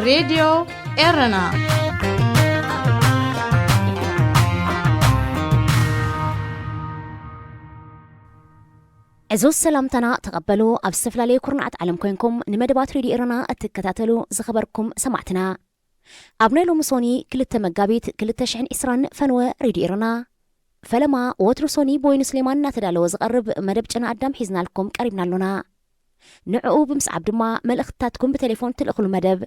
ሬድዮ ኤረና። ዕዙዝ ሰላምታና ተቐበሉ። ኣብ ዝተፈላለየ ኩርናዓት ዓለም ኮይንኩም ንመደባት ሬድዮ ኤረና እትከታተሉ ዝኸበርኩም ሰማዕትና፣ ኣብ ናይ ሎሚ ሶኒ ክልተ መጋቢት ክልተ ሽሕን ዕስራን ፈንወ ሬድዮ ኤረና፣ ፈለማ ወትሩ ሶኒ ብወይኑ ስሌማን እናተዳለወ ዝቐርብ መደብ ጨና ኣዳም ሒዝናልኩም ቀሪብና ኣሎና። ንዕኡ ብምስዓብ ድማ መልእኽትታትኩም ብቴሌፎን ትልእኽሉ መደብ።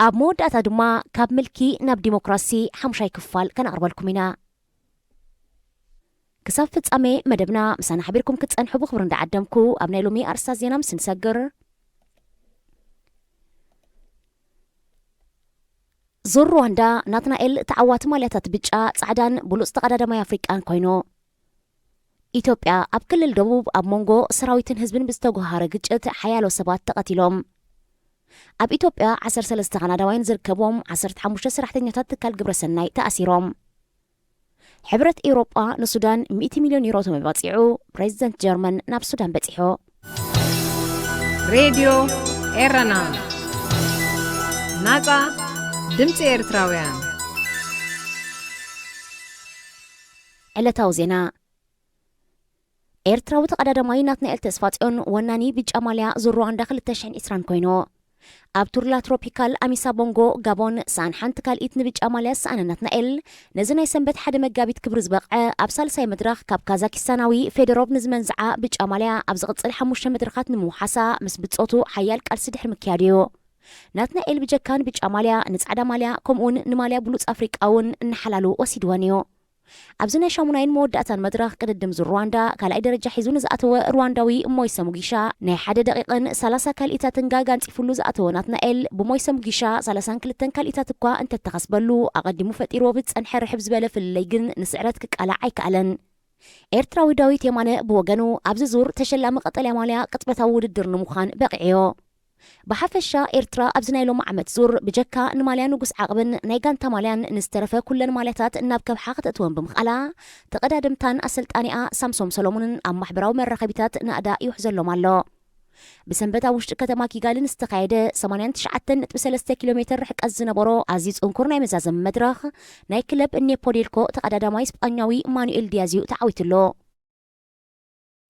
ኣብ መወዳእታ ድማ ካብ ምልኪ ናብ ዲሞክራሲ ሓሙሻይ ክፋል ከነቕርበልኩም ኢና። ክሳብ ፍጻሜ መደብና ምሳና ሓቢርኩም ክትጸንሑ ብኽብሪ እንዳዓደምኩ፣ ኣብ ናይ ሎሚ ኣርእስታት ዜና ምስ ንሰግር፣ ዙር ሩዋንዳ፣ ናትናኤል ተዓዋቲ ማልያታት ብጫ፣ ጻዕዳን ብሉጽ ተቐዳዳማይ ኣፍሪቃን ኮይኑ። ኢትዮጵያ፣ ኣብ ክልል ደቡብ ኣብ መንጎ ሰራዊትን ህዝብን ብዝተጓሃረ ግጭት ሓያሎ ሰባት ተቐቲሎም። ኣብ ኢትዮጵያ ዓሰርተ ሰለስተ ካናዳውያን ዝርከብዎም ዓሰርተ ሓሙሽተ ሰራሕተኛታት ትካል ግብረሰናይ ተኣሲሮም። ሕብረት ኤውሮጳ ንሱዳን ሚእቲ ሚልዮን ዩሮ ተመባጺዑ፣ ፕሬዚደንት ጀርመን ናብ ሱዳን በጺሑ። ሬድዮ ኤረና፣ ናጻ ድምጺ ኤርትራውያን። ዕለታዊ ዜና። ኤርትራዊ ተቐዳዳማይ ናትናኤል ተስፋጽዮን ወናኒ ብጫ ማልያ ዙር ሩዋንዳ ክልተ ሽሕን ዕስራን ኮይኑ። ኣብ ቱርላ ትሮፒካል ኣሚሳ ቦንጎ ጋቦን ሰኣን ሓንቲ ካልኢት ንብጫ ማልያ ዝሰኣነ ናትናኤል፣ ነዚ ናይ ሰንበት ሓደ መጋቢት ክብሪ ዝበቕዐ ኣብ ሳልሳይ መድረኽ ካብ ካዛኪስታናዊ ፌዶሮቭ ንዝመንዝዓ ብጫ ማልያ ኣብ ዝቕጽል ሓሙሽተ መድረኻት ንምውሓሳ ምስ ብጾቱ ሓያል ቃልሲ ድሕሪ ምክያዱ እዩ። ናትናኤል ብጀካ ንብጫ ማልያ፣ ንጻዕዳ ማልያ፣ ከምኡውን ንማልያ ብሉጽ ኣፍሪቃ እውን እናሓላሉ ወሲድወን እዩ። ኣብዚ ናይ ሻሙናይን መወዳእታን መድረኽ ቅድድም ዙር ሩዋንዳ ካልኣይ ደረጃ ሒዙ ንዝኣተወ ሩዋንዳዊ ሞይሰ ሙጊሻ ናይ ሓደ ደቂቕን ሰላሳ ካልኢታትን ጋጋ ኣንጺፉሉ ዝኣተወ ናትናኤል፣ ብሞይሰ ሙጊሻ ሰላሳን ክልተን ካልኢታት እኳ እንተተኸስበሉ፣ ኣቐዲሙ ፈጢርዎ ብዝጸንሐ ርሕብ ዝበለ ፍልልይ ግን ንስዕረት ክቃላዕ ኣይከኣለን። ኤርትራዊ ዳዊት የማነ ብወገኑ፣ ኣብዚ ዙር ተሸላሚ ቀጠልያ ማልያ ቅጽበታዊ ውድድር ንምዃን በቒዑዮ። ብሓፈሻ ኤርትራ ኣብዚ ናይ ሎሚ ዓመት ዙር ብጀካ ንማልያ ንጉስ ዓቕብን ናይ ጋንታ ማልያን ንዝተረፈ ኩለን ማልያታት ናብ ከብሓ ክተእትወን ብምኽኣላ፣ ተቐዳደምታን ኣሰልጣኒኣ ሳምሶም ሰሎሙንን ኣብ ማሕበራዊ መራኸቢታት ናእዳ ይውሕዘሎም ኣሎ። ብሰንበት ኣብ ውሽጢ ከተማ ኪጋሊ ንዝተኻየደ ሰማንያን ትሽዓተን ነጥቢ ሰለስተ ኪሎ ሜትር ርሕቀት ዝነበሮ ኣዝዩ ጽንኩር ናይ መዛዘሚ መድረኽ፣ ናይ ክለብ ኔፖዴልኮ ተቐዳዳማይ ስጳኛዊ ማኑኤል ዲያዝ እዩ ተዓዊትሉ።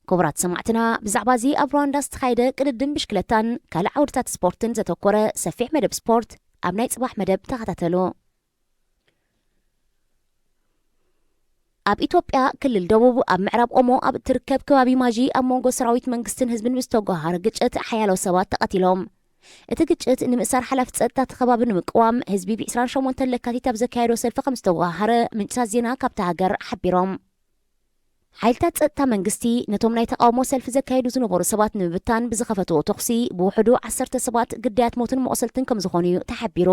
ክቡራት ሰማዕትና፣ ብዛዕባ እዚ ኣብ ሩዋንዳ ዝተኻየደ ቅድድም ብሽክለታን ካልእ ዓውድታት ስፖርትን ዘተኮረ ሰፊሕ መደብ ስፖርት ኣብ ናይ ጽባሕ መደብ ተኸታተሉ። ኣብ ኢትዮጵያ ክልል ደቡብ ኣብ ምዕራብ ኦሞ ኣብ እትርከብ ከባቢ ማጂ ኣብ መንጎ ሰራዊት መንግስትን ህዝብን ብዝተጓሃረ ግጭት ሓያሎ ሰባት ተቐቲሎም። እቲ ግጭት ንምእሳር ሓላፊ ጸጥታ እቲ ከባቢ ንምቅዋም ህዝቢ ብ ዕስራን ሸሞንተን ለካቲት ኣብ ዘካየዶ ሰልፊ ከም ዝተጓሃረ ምንጭታት ዜና ካብታ ሃገር ሓቢሮም። ሓይልታት ጸጥታ መንግስቲ ነቶም ናይ ተቓውሞ ሰልፊ ዘካየዱ ዝነበሩ ሰባት ንምብታን ብዝኸፈትዎ ተኹሲ ብውሕዱ ዓሰርተ ሰባት ግዳያት ሞትን መቑሰልትን ከም ዝኾኑ እዩ ተሓቢሩ።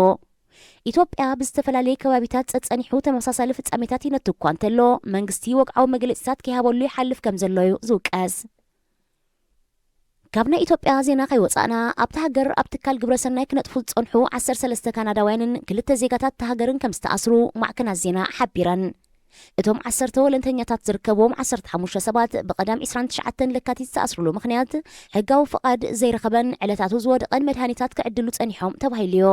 ኢትዮጵያ ብዝተፈላለየ ከባቢታት ጸጸኒሑ ተመሳሳሊ ፍጻሜታት ይነቱ እኳ እንተሎ፣ መንግስቲ ወግዓዊ መግለጺታት ከይሃበሉ ይሓልፍ ከም ዘሎ እዩ ዝውቀስ። ካብ ናይ ኢትዮጵያ ዜና ከይወጻእና፣ ኣብታ ሃገር ኣብ ትካል ግብረ ሰናይ ክነጥፉ ዝጸንሑ ዓሰርተ ሰለስተ ካናዳውያንን ክልተ ዜጋታት እታ ሃገርን ከም ዝተኣስሩ ማዕከናት ዜና ሓቢረን። እቶም ዓሰርተ ወለንተኛታት ዝርከብዎም ዓሰርተ ሓሙሽተ ሰባት ብቐዳም ዕስራን ትሽዓተን ለካቲት ዝተኣስሩሉ ምኽንያት፣ ሕጋዊ ፍቓድ ዘይረኸበን ዕለታቱ ዝወደቐን መድሃኒታት ክዕድሉ ጸኒሖም ተባሂሉዮ።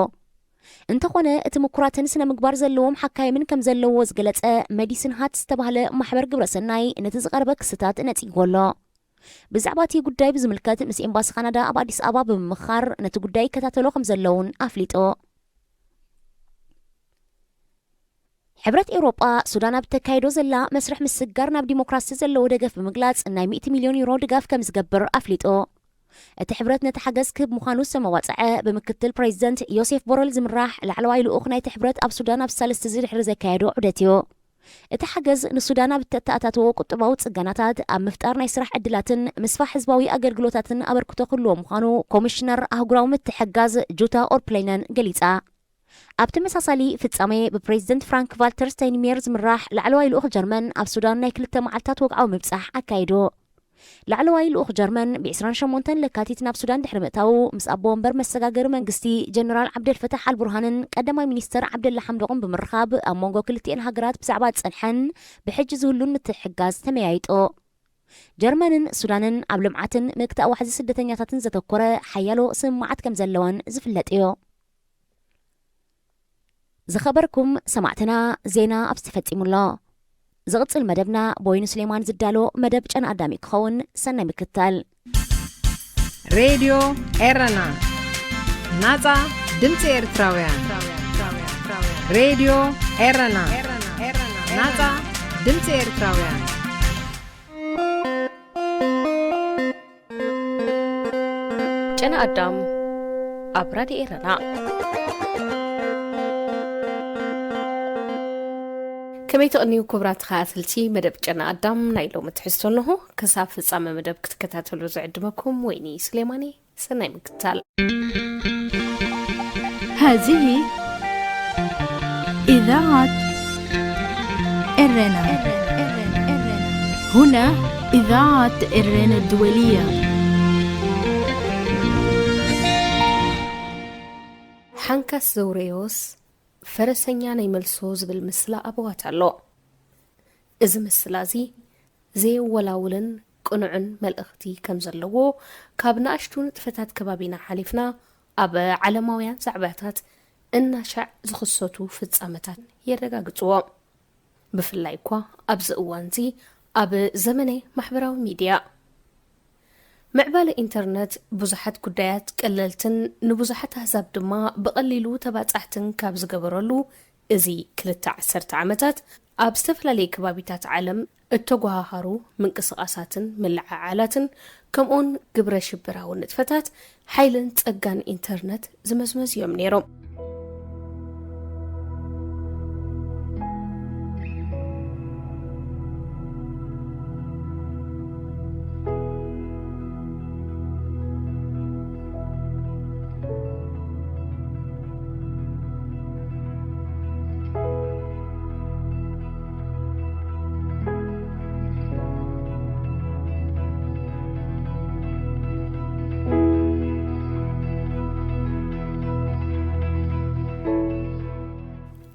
እንተኾነ፣ እቲ ምኩራትን ስነ ምግባር ዘለዎም ሓካይምን ከም ዘለዎ ዝገለጸ መዲሲን ሃት ዝተባህለ ማሕበር ግብረ ሰናይ ነቲ ዝቐረበ ክስታት ነጺግዎ ኣሎ። ብዛዕባ እቲ ጉዳይ ብዝምልከት ምስ ኤምባሲ ካናዳ ኣብ ኣዲስ ኣበባ ብምምኻር ነቲ ጉዳይ ይከታተሎ ከም ዘለውን ኣፍሊጡ። ሕብረት ኤውሮጳ ሱዳን ኣብ ተካይዶ ዘላ መስርሕ ምስግጋር ናብ ዲሞክራሲ ዘለዎ ደገፍ ብምግላጽ ናይ ሚእቲ ሚልዮን ዩሮ ድጋፍ ከም ዝገብር ኣፍሊጡ። እቲ ሕብረት ነቲ ሓገዝ ክህብ ምዃኑ ዝተመዋጸዐ ብምክትል ፕሬዚደንት ዮሴፍ ቦረል ዝምራሕ ላዕለዋይ ልኡኽ ናይቲ ሕብረት ኣብ ሱዳን ኣብ ሳልስቲ ዝድሕሪ ዘካየዶ ዑደት እዩ። እቲ ሓገዝ ንሱዳን ኣብ እተተኣታተዎ ቁጠባዊ ጽገናታት ኣብ ምፍጣር ናይ ስራሕ ዕድላትን ምስፋሕ ህዝባዊ ኣገልግሎታትን ኣበርክቶ ክህልዎ ምዃኑ ኮሚሽነር ኣህጉራዊ ምትሕግጋዝ ጁታ ኦርፕሌነን ገሊጻ። ኣብ ተመሳሳሊ ፍጻሜ ብፕሬዚደንት ፍራንክ ቫልተር ስታይንሜየር ዝምራሕ ላዕለዋይ ልኡኽ ጀርመን ኣብ ሱዳን ናይ ክልተ መዓልታት ወግዓዊ ምብጻሕ ኣካይዱ። ላዕለዋይ ልኡኽ ጀርመን ብ ዕስራን ሸሞንተን ለካቲት ናብ ሱዳን ድሕሪ ምእታዉ፣ ምስ ኣቦ ወንበር መሰጋገሪ መንግስቲ ጀነራል ዓብደልፈታሕ ኣልቡርሃንን ቀዳማይ ሚኒስተር ዓብደላ ሓምዶቕን ብምርኻብ፣ ኣብ መንጎ ክልቲኤን ሃገራት ብዛዕባ ዝጸንሐን ብሕጂ ዝህሉን ምትሕግጋዝ ተመያይጡ። ጀርመንን ሱዳንን ኣብ ልምዓትን ምክታእ ዋሕዚ ስደተኛታትን ዘተኮረ ሓያሎ ስምምዓት ከም ዘለወን ዝፍለጥ እዩ። ዝኸበርኩም ሰማዕትና፣ ዜና ኣብዚ ተፈጺሙ ኣሎ። ዝቕጽል መደብና ቦይኑ ስሌማን ዝዳሎ መደብ ጨና ኣዳም እዩ ክኸውን። ሰናይ ምክትታል። ሬድዮ ኤረና፣ ናጻ ድምጺ ኤርትራውያን። ሬድዮ ኤረና፣ ናጻ ድምጺ ኤርትራውያን። ጨና ኣዳም ኣብ ራድዮ ኤረና። ከመይ ትቕንዩ ክቡራት ተኸታተልቲ መደብ ጨና ኣዳም? ናይ ሎሚ ትሕዝቶ እንሆ። ክሳብ ፍጻመ መደብ ክትከታተሉ ዝዕድመኩም ወይኒ ስሌማኒ። ሰናይ ምክትታል። هذه إذاعة إرنا. هنا إذاعة إرنا الدولية. ሓንካስ ዘውረዮስ ፈረሰኛ ናይ መልሶ ዝብል ምስላ ኣበዋት ኣሎ። እዚ ምስላ እዚ ዘየወላውልን ቅኑዕን መልእኽቲ ከም ዘለዎ ካብ ንኣሽቱ ንጥፈታት ከባቢና ሓሊፍና ኣብ ዓለማውያን ዛዕባታት እናሻዕ ዝኽሰቱ ፍጻመታት የረጋግጽዎ። ብፍላይ እኳ ኣብዚ እዋንዚ ኣብ ዘመነ ማሕበራዊ ሚድያ። ምዕባለ ኢንተርነት ብዙሓት ጉዳያት ቀለልትን ንብዙሓት ኣህዛብ ድማ ብቐሊሉ ተባጻሕትን ካብ ዝገበረሉ እዚ ክልተ ዓሰርተ ዓመታት ኣብ ዝተፈላለየ ከባቢታት ዓለም እተጓሃሃሩ ምንቅስቓሳትን ምልዕዓላትን ከምኡውን ግብረ ሽበራዊ ንጥፈታት ሓይልን ጸጋን ኢንተርነት ዝመዝመዝ እዮም ነይሮም።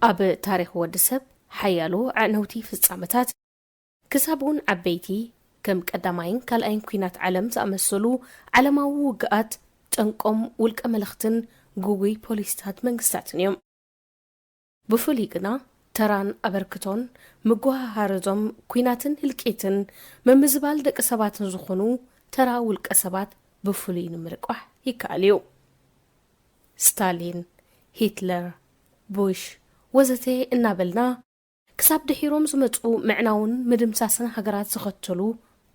ኣብ ታሪኽ ወዲ ሰብ ሓያሎ ኣዕነውቲ ፍጻመታት፣ ክሳብ እውን ዓበይቲ ከም ቀዳማይን ካልኣይን ኲናት ዓለም ዝኣመሰሉ ዓለማዊ ውግኣት፣ ጠንቆም ውልቀ መለኽትን ግጉይ ፖሊሲታት መንግስታትን እዮም። ብፍሉይ ግና፣ ተራን ኣበርክቶን ምጉሃሃር እዞም ኲናትን ህልቂትን ምምዝባል ደቂ ሰባትን ዝኾኑ ተራ ውልቀ ሰባት ብፍሉይ ንምርቋሕ ይከኣል እዩ። ስታሊን፣ ሂትለር፣ ቡሽ ወዘተ እናበልና፣ ክሳብ ድሒሮም ዝመጹ ምዕናውን ምድምሳስን ሃገራት ዝኸተሉ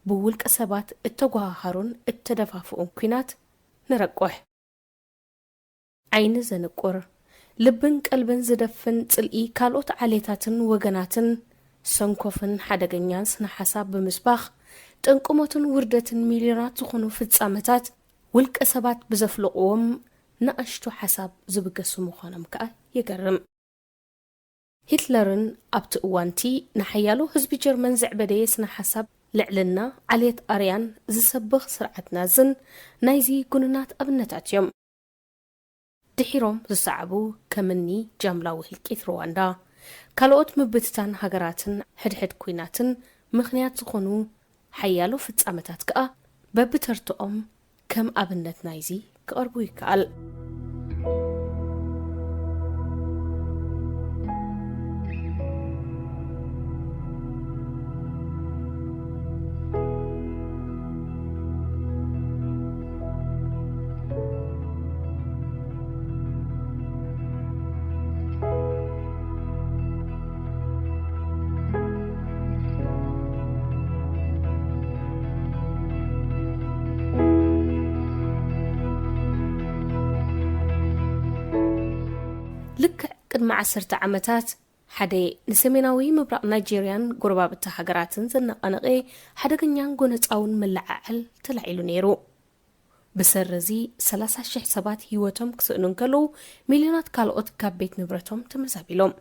ብውልቀ ሰባት እተጓሃሃሩን እተደፋፍኡን ኲናት ንረቁሕ። ዓይኒ ዘንቁር፣ ልብን ቀልብን ዝደፍን ጽልኢ ካልኦት ዓሌታትን ወገናትን፣ ሰንኮፍን ሓደገኛን ስነ ሓሳብ ብምስባኽ፣ ጠንቂ ሞትን ውርደትን ሚልዮናት ዝኾኑ ፍጻመታት፣ ውልቀ ሰባት ብዘፍልቕዎም ንኣሽቱ ሓሳብ ዝብገሱ ምዃኖም ከኣ የገርም። ሂትለርን ኣብቲ እዋንቲ ንሓያሎ ህዝቢ ጀርመን ዘዕበደየ ስነ ሓሳብ ልዕልና ዓሌት ኣርያን ዝሰብኽ ስርዓት ናዝን ናይዚ ጉኑናት ኣብነታት እዮም። ድሒሮም ዝሰዓቡ ከምኒ ጃምላዊ ህልቂት ሩዋንዳ፣ ካልኦት ምብትታን ሃገራትን ሕድሕድ ኲናትን ምኽንያት ዝኾኑ ሓያሎ ፍጻመታት ከኣ በብተርትኦም ከም ኣብነት ናይዚ ክቐርቡ ይከኣል። ልክዕ ቅድሚ ዓሰርተ ዓመታት፣ ሓደ ንሰሜናዊ ምብራቕ ናይጄርያን ጎረባብቲ ሃገራትን ዘነቓነቐ ሓደገኛን ጎነጻውን ምልዕዓል ተላዒሉ ነይሩ። ብሰሪ እዚ፣ ሰላሳ ሽሕ ሰባት ህይወቶም ክስእኑ እንከለዉ፣ ሚልዮናት ካልኦት ካብ ቤት ንብረቶም ተመዛቢሎም።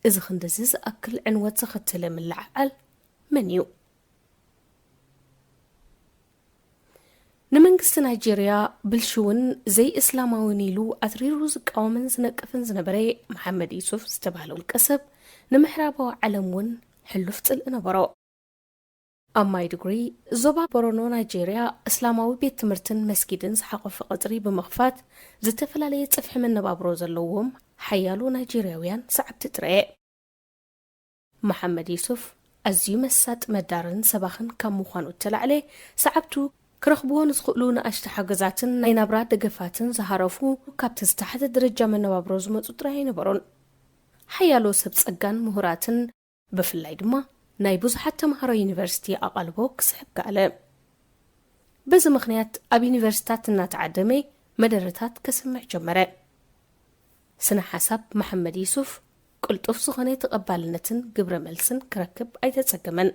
እዚ ክንድዚ ዝኣክል ዕንወት ዘኸተለ ምልዕዓል መን እዩ? ንመንግስቲ ናይጄርያ ብልሽውን ዘይእስላማውን ኢሉ ኣትሪሩ ዝቃወምን ዝነቅፍን ዝነበረ መሓመድ ዩሱፍ ዝተባህለ ውልቀ ሰብ፣ ንምዕራባዊ ዓለም እውን ሕሉፍ ጽልኢ ነበሮ። ኣብ ማይዱጉሪ፣ ዞባ ቦረኖ ናይጄርያ፣ እስላማዊ ቤት ትምህርትን መስጊድን ዝሓቖፈ ቀጽሪ ብምኽፋት፣ ዝተፈላለየ ጽፍሒ መነባብሮ ዘለዎም ሓያሎ ናይጄርያውያን ሰዓብቲ ጥራየ። መሓመድ ዩሱፍ ኣዝዩ መሳጢ መዳርን ሰባኽን ካብ ምዃኑ እተላዕለ፣ ሰዓብቱ ክረኽብዎ ንዝኽእሉ ንኣሽቱ ሓገዛትን ናይ ናብራ ደገፋትን ዝሃረፉ፣ ካብቲ ዝተሓተ ደረጃ መነባብሮ ዝመጹ ጥራይ ኣይነበሩን። ሓያሎ ሰብ ጸጋን ምሁራትን፣ ብፍላይ ድማ ናይ ብዙሓት ተምሃሮ ዩኒቨርሲቲ ኣቓልቦ ክስሕብ ከኣለ። በዚ ምኽንያት ኣብ ዩኒቨርሲታት እናተዓደመ መደረታት ከስምዕ ጀመረ። ስነ ሓሳብ መሓመድ ዩሱፍ ቅልጡፍ ዝኾነ ተቐባልነትን ግብረ መልስን ክረክብ ኣይተጸገመን።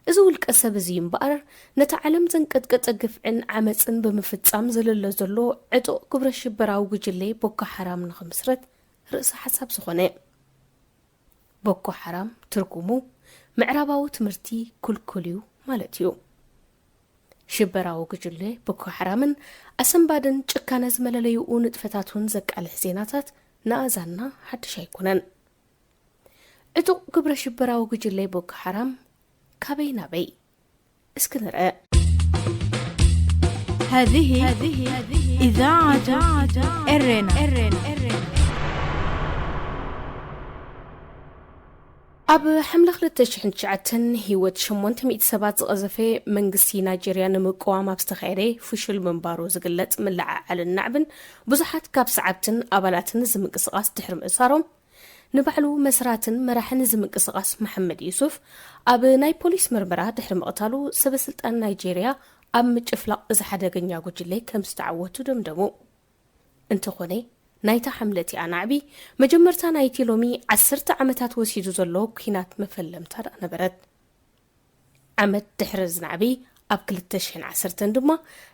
እዚ ውልቀ ሰብ እዚ እምበኣር፣ ነታ ዓለም ዘንቀጥቀጠ ግፍዕን ዓመጽን ብምፍጻም ዘለሎ ዘሎ ዕጡቕ ግብረ ሽበራዊ ጉጅለ ቦኮ ሓራም ንኽምስረት ርእሰ ሓሳብ ዝኾነ። ቦኮ ሓራም ትርጉሙ ምዕራባዊ ትምህርቲ ክልኩል እዩ ማለት እዩ። ሽበራዊ ጉጅለ ቦኮ ሓራምን ኣሰንባድን ጭካነ ዝመለለይኡ ንጥፈታቱን ዘቃልሕ ዜናታት ንኣዛንና ሓድሽ ኣይኮነን። ዕጡቕ ግብረ ሽበራዊ ጉጅለ ቦኮ ሓራም ካበይ ናበይ? እስኪ ንርአ። هذه إذاعة إرينا. ኣብ ሓምለ ክልተ ሽሕን ትሽዓተን ህይወት ሸሞንተ ሚእቲ ሰባት ዝቐዘፈ መንግስቲ ናይጄርያ ንምቅዋም ኣብ ዝተኻየደ ፍሹል ምንባሩ ዝግለጽ ምልዕዓልን ናዕብን ብዙሓት ካብ ሰዓብትን ኣባላትን እዚ ምንቅስቓስ ድሕሪ ምእሳሮም፣ ንባዕሉ መስራትን መራሕን እዚ ምንቅስቓስ መሓመድ ዩሱፍ ኣብ ናይ ፖሊስ ምርመራ ድሕሪ ምቕታሉ ሰበ ስልጣን ናይጄርያ ኣብ ምጭፍላቕ እዚ ሓደገኛ ጉጅለ ከም ዝተዓወቱ ደምደሙ። እንተኾነ ናይታ ሓምለ እቲኣ ናዕቢ መጀመርታ ናይቲ ሎሚ ዓሰርተ ዓመታት ወሲዱ ዘሎ ኲናት መፈለምታ ደኣ ነበረት። ዓመት ድሕሪ እዚ ናዕቢ ኣብ ክልተ ሽሕን ዓሰርተን ድማ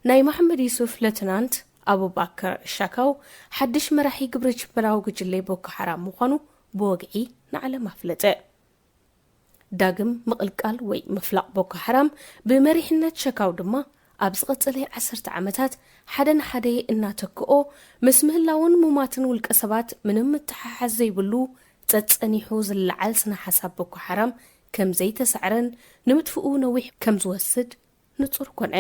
ናይ መሓመድ ዩሱፍ ሌተናንት ኣቡባከር ሻካው ሓድሽ መራሒ ግብረ ሽበራዊ ጉጅለ ቦኮ ሓራም ምዃኑ ብወግዒ ንዓለም ኣፍለጠ። ዳግም ምቕልቃል ወይ ምፍላቕ ቦኮ ሓራም ብመሪሕነት ሸካው ድማ ኣብ ዝቐጸለ ዓሰርተ ዓመታት ሓደ ንሓደ እናተክኦ ምስ ምህላውን ሙማትን ውልቀ ሰባት ምንም ምትሓሓዝ ዘይብሉ ጸጸኒሑ ዝለዓል ስነ ሓሳብ ቦኮ ሓራም ከም ዘይተሳዕረን ንምጥፍኡ ነዊሕ ከም ዝወስድ ንጹር ኮነ።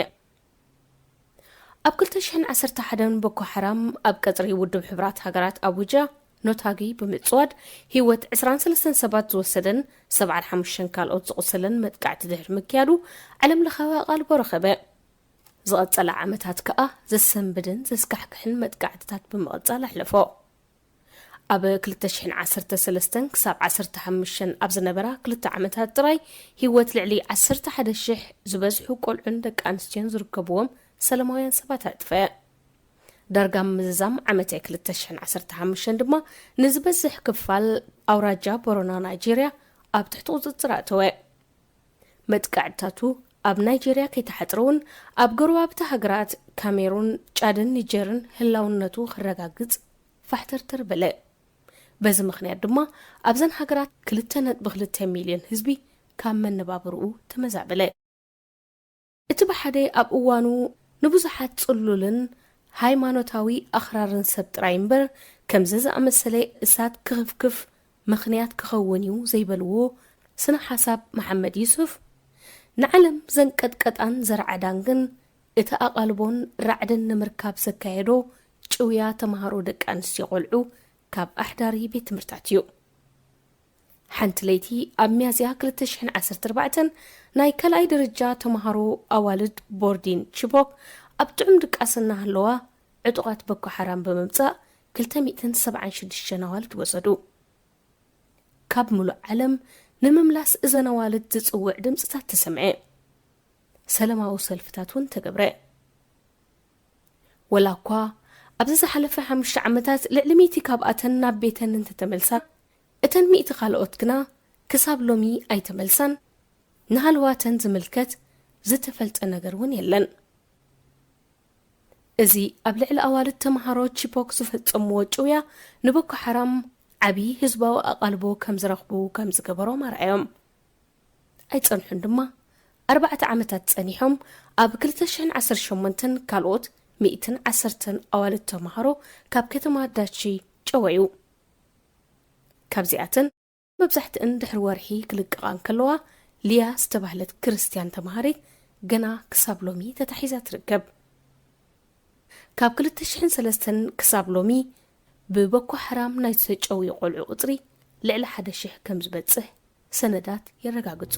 ኣብ ክልተ ሽሕን ዓሰርተ ሓደን ቦኮ ሓራም ኣብ ቀጽሪ ውድብ ሕቡራት ሃገራት ኣቡጃ ኖታጊ ብምጽዋድ ህይወት ዕስራን ሰለስተን ሰባት ዝወሰደን ሰብዓን ሓሙሽተን ካልኦት ዝቑሰለን መጥቃዕቲ ድሕሪ ምክያዱ ዓለም ለኻዊ ኣቓልቦ ረኸበ። ዝቐጸላ ዓመታት ከኣ ዘሰንብድን ዘስካሕክሕን መጥቃዕትታት ብምቕጻል ኣሕለፎ። ኣብ ክልተ ሽሕን ዓሰርተ ሰለስተን ክሳብ ዓሰርተ ሓሙሽተን ኣብ ዝነበራ ክልተ ዓመታት ጥራይ ህይወት ልዕሊ ዓሰርተ ሓደ ሽሕ ዝበዝሑ ቆልዑን ደቂ ኣንስትዮን ዝርከብዎም ሰላማውያን ሰባት ኣጥፍአ። ዳርጋ ምዝዛም ዓመተ ክልተ ሽሕን ዓሰርተ ሓሙሽተን ድማ ንዝበዝሕ ክፋል ኣውራጃ ቦረና ናይጄርያ ኣብ ትሕቲ ቁጽጽር ኣእተወ። መጥቃዕትታቱ ኣብ ናይጄርያ ከይተሓጽረ እውን ኣብ ጎረባብቲ ሃገራት ካሜሩን፣ ጫድን ኒጀርን ህላውነቱ ክረጋግጽ ፋሕተርተር በለ። በዚ ምኽንያት ድማ ኣብዘን ሃገራት ክልተ ነጥቢ ክልተ ሚልዮን ህዝቢ ካብ መነባብርኡ ተመዛበለ። እቲ ብሓደ ኣብ እዋኑ ንብዙሓት ጽሉልን ሃይማኖታዊ ኣኽራርን ሰብ ጥራይ እምበር፣ ከምዚ ዝኣመሰለ እሳት ክኽፍክፍ ምኽንያት ክኸውን እዩ ዘይበልዎ ስነ ሓሳብ መሓመድ ዩሱፍ፣ ንዓለም ዘንቀጥቀጣን ዘረዓዳን ግን እቲ ኣቓልቦን ራዕድን ንምርካብ ዘካየዶ ጭውያ ተምሃሮ ደቂ ኣንስትዮ ቆልዑ ካብ ኣሕዳሪ ቤት ትምህርታት እዩ። ሓንቲ ለይቲ ኣብ ሚያዝያ ክልተ ሽሕን ዓሰርተ ኣርባዕተን ናይ ካልኣይ ደረጃ ተምሃሮ ኣዋልድ ቦርዲን ቺቦክ ኣብ ጥዑም ድቃስ እናሃለዋ ዕጡቓት ቦኮ ሓራም ብምምጻእ ክልተ ሚእትን ሰብዓን ሽዱሽተን ኣዋልድ ወሰዱ። ካብ ምሉእ ዓለም ንምምላስ እዘን ኣዋልድ ዝጽውዕ ድምጽታት ተሰምዐ። ሰላማዊ ሰልፍታት እውን ተገብረ። ወላ እኳ ኣብዚ ዝሓለፈ ሓሙሽተ ዓመታት ልዕሊ ሚእቲ ካብኣተን ናብ ቤተን እንተተመልሳ፣ እተን ሚእቲ ካልኦት ግና ክሳብ ሎሚ ኣይተመልሳን። ንሃለዋተን ዝምልከት ዝተፈልጠ ነገር እውን የለን። እዚ ኣብ ልዕሊ ኣዋልድ ተምሃሮ ቺፖክ ዝፈጸምዎ ጭውያ ንቦኮ ሓራም ዓቢ ህዝባዊ ኣቓልቦ ከም ዝረኽቡ ከም ዝገበሮም ኣርኣዮም። ኣይጸንሑን ድማ። ኣርባዕተ ዓመታት ጸኒሖም ኣብ ክልተ ሽሕን ዓሰርተ ሸሞንተን ካልኦት ሚእትን ዓሰርተን ኣዋልድ ተምሃሮ ካብ ከተማ ዳቺ ጨወዩ። ካብዚኣተን መብዛሕትእን ድሕሪ ወርሒ ክልቀቓ እንከለዋ፣ ሊያ ዝተባህለት ክርስትያን ተምሃሪት ገና ክሳብ ሎሚ ተታሒዛ ትርከብ። ካብ ክልተ ሽሕን ሰለስተን ክሳብ ሎሚ ብቦኮ ሓራም ናይ ዝተጨውዩ ቆልዑ ቁጽሪ ልዕሊ ሓደ ሽሕ ከም ዝበጽሕ ሰነዳት የረጋግጹ።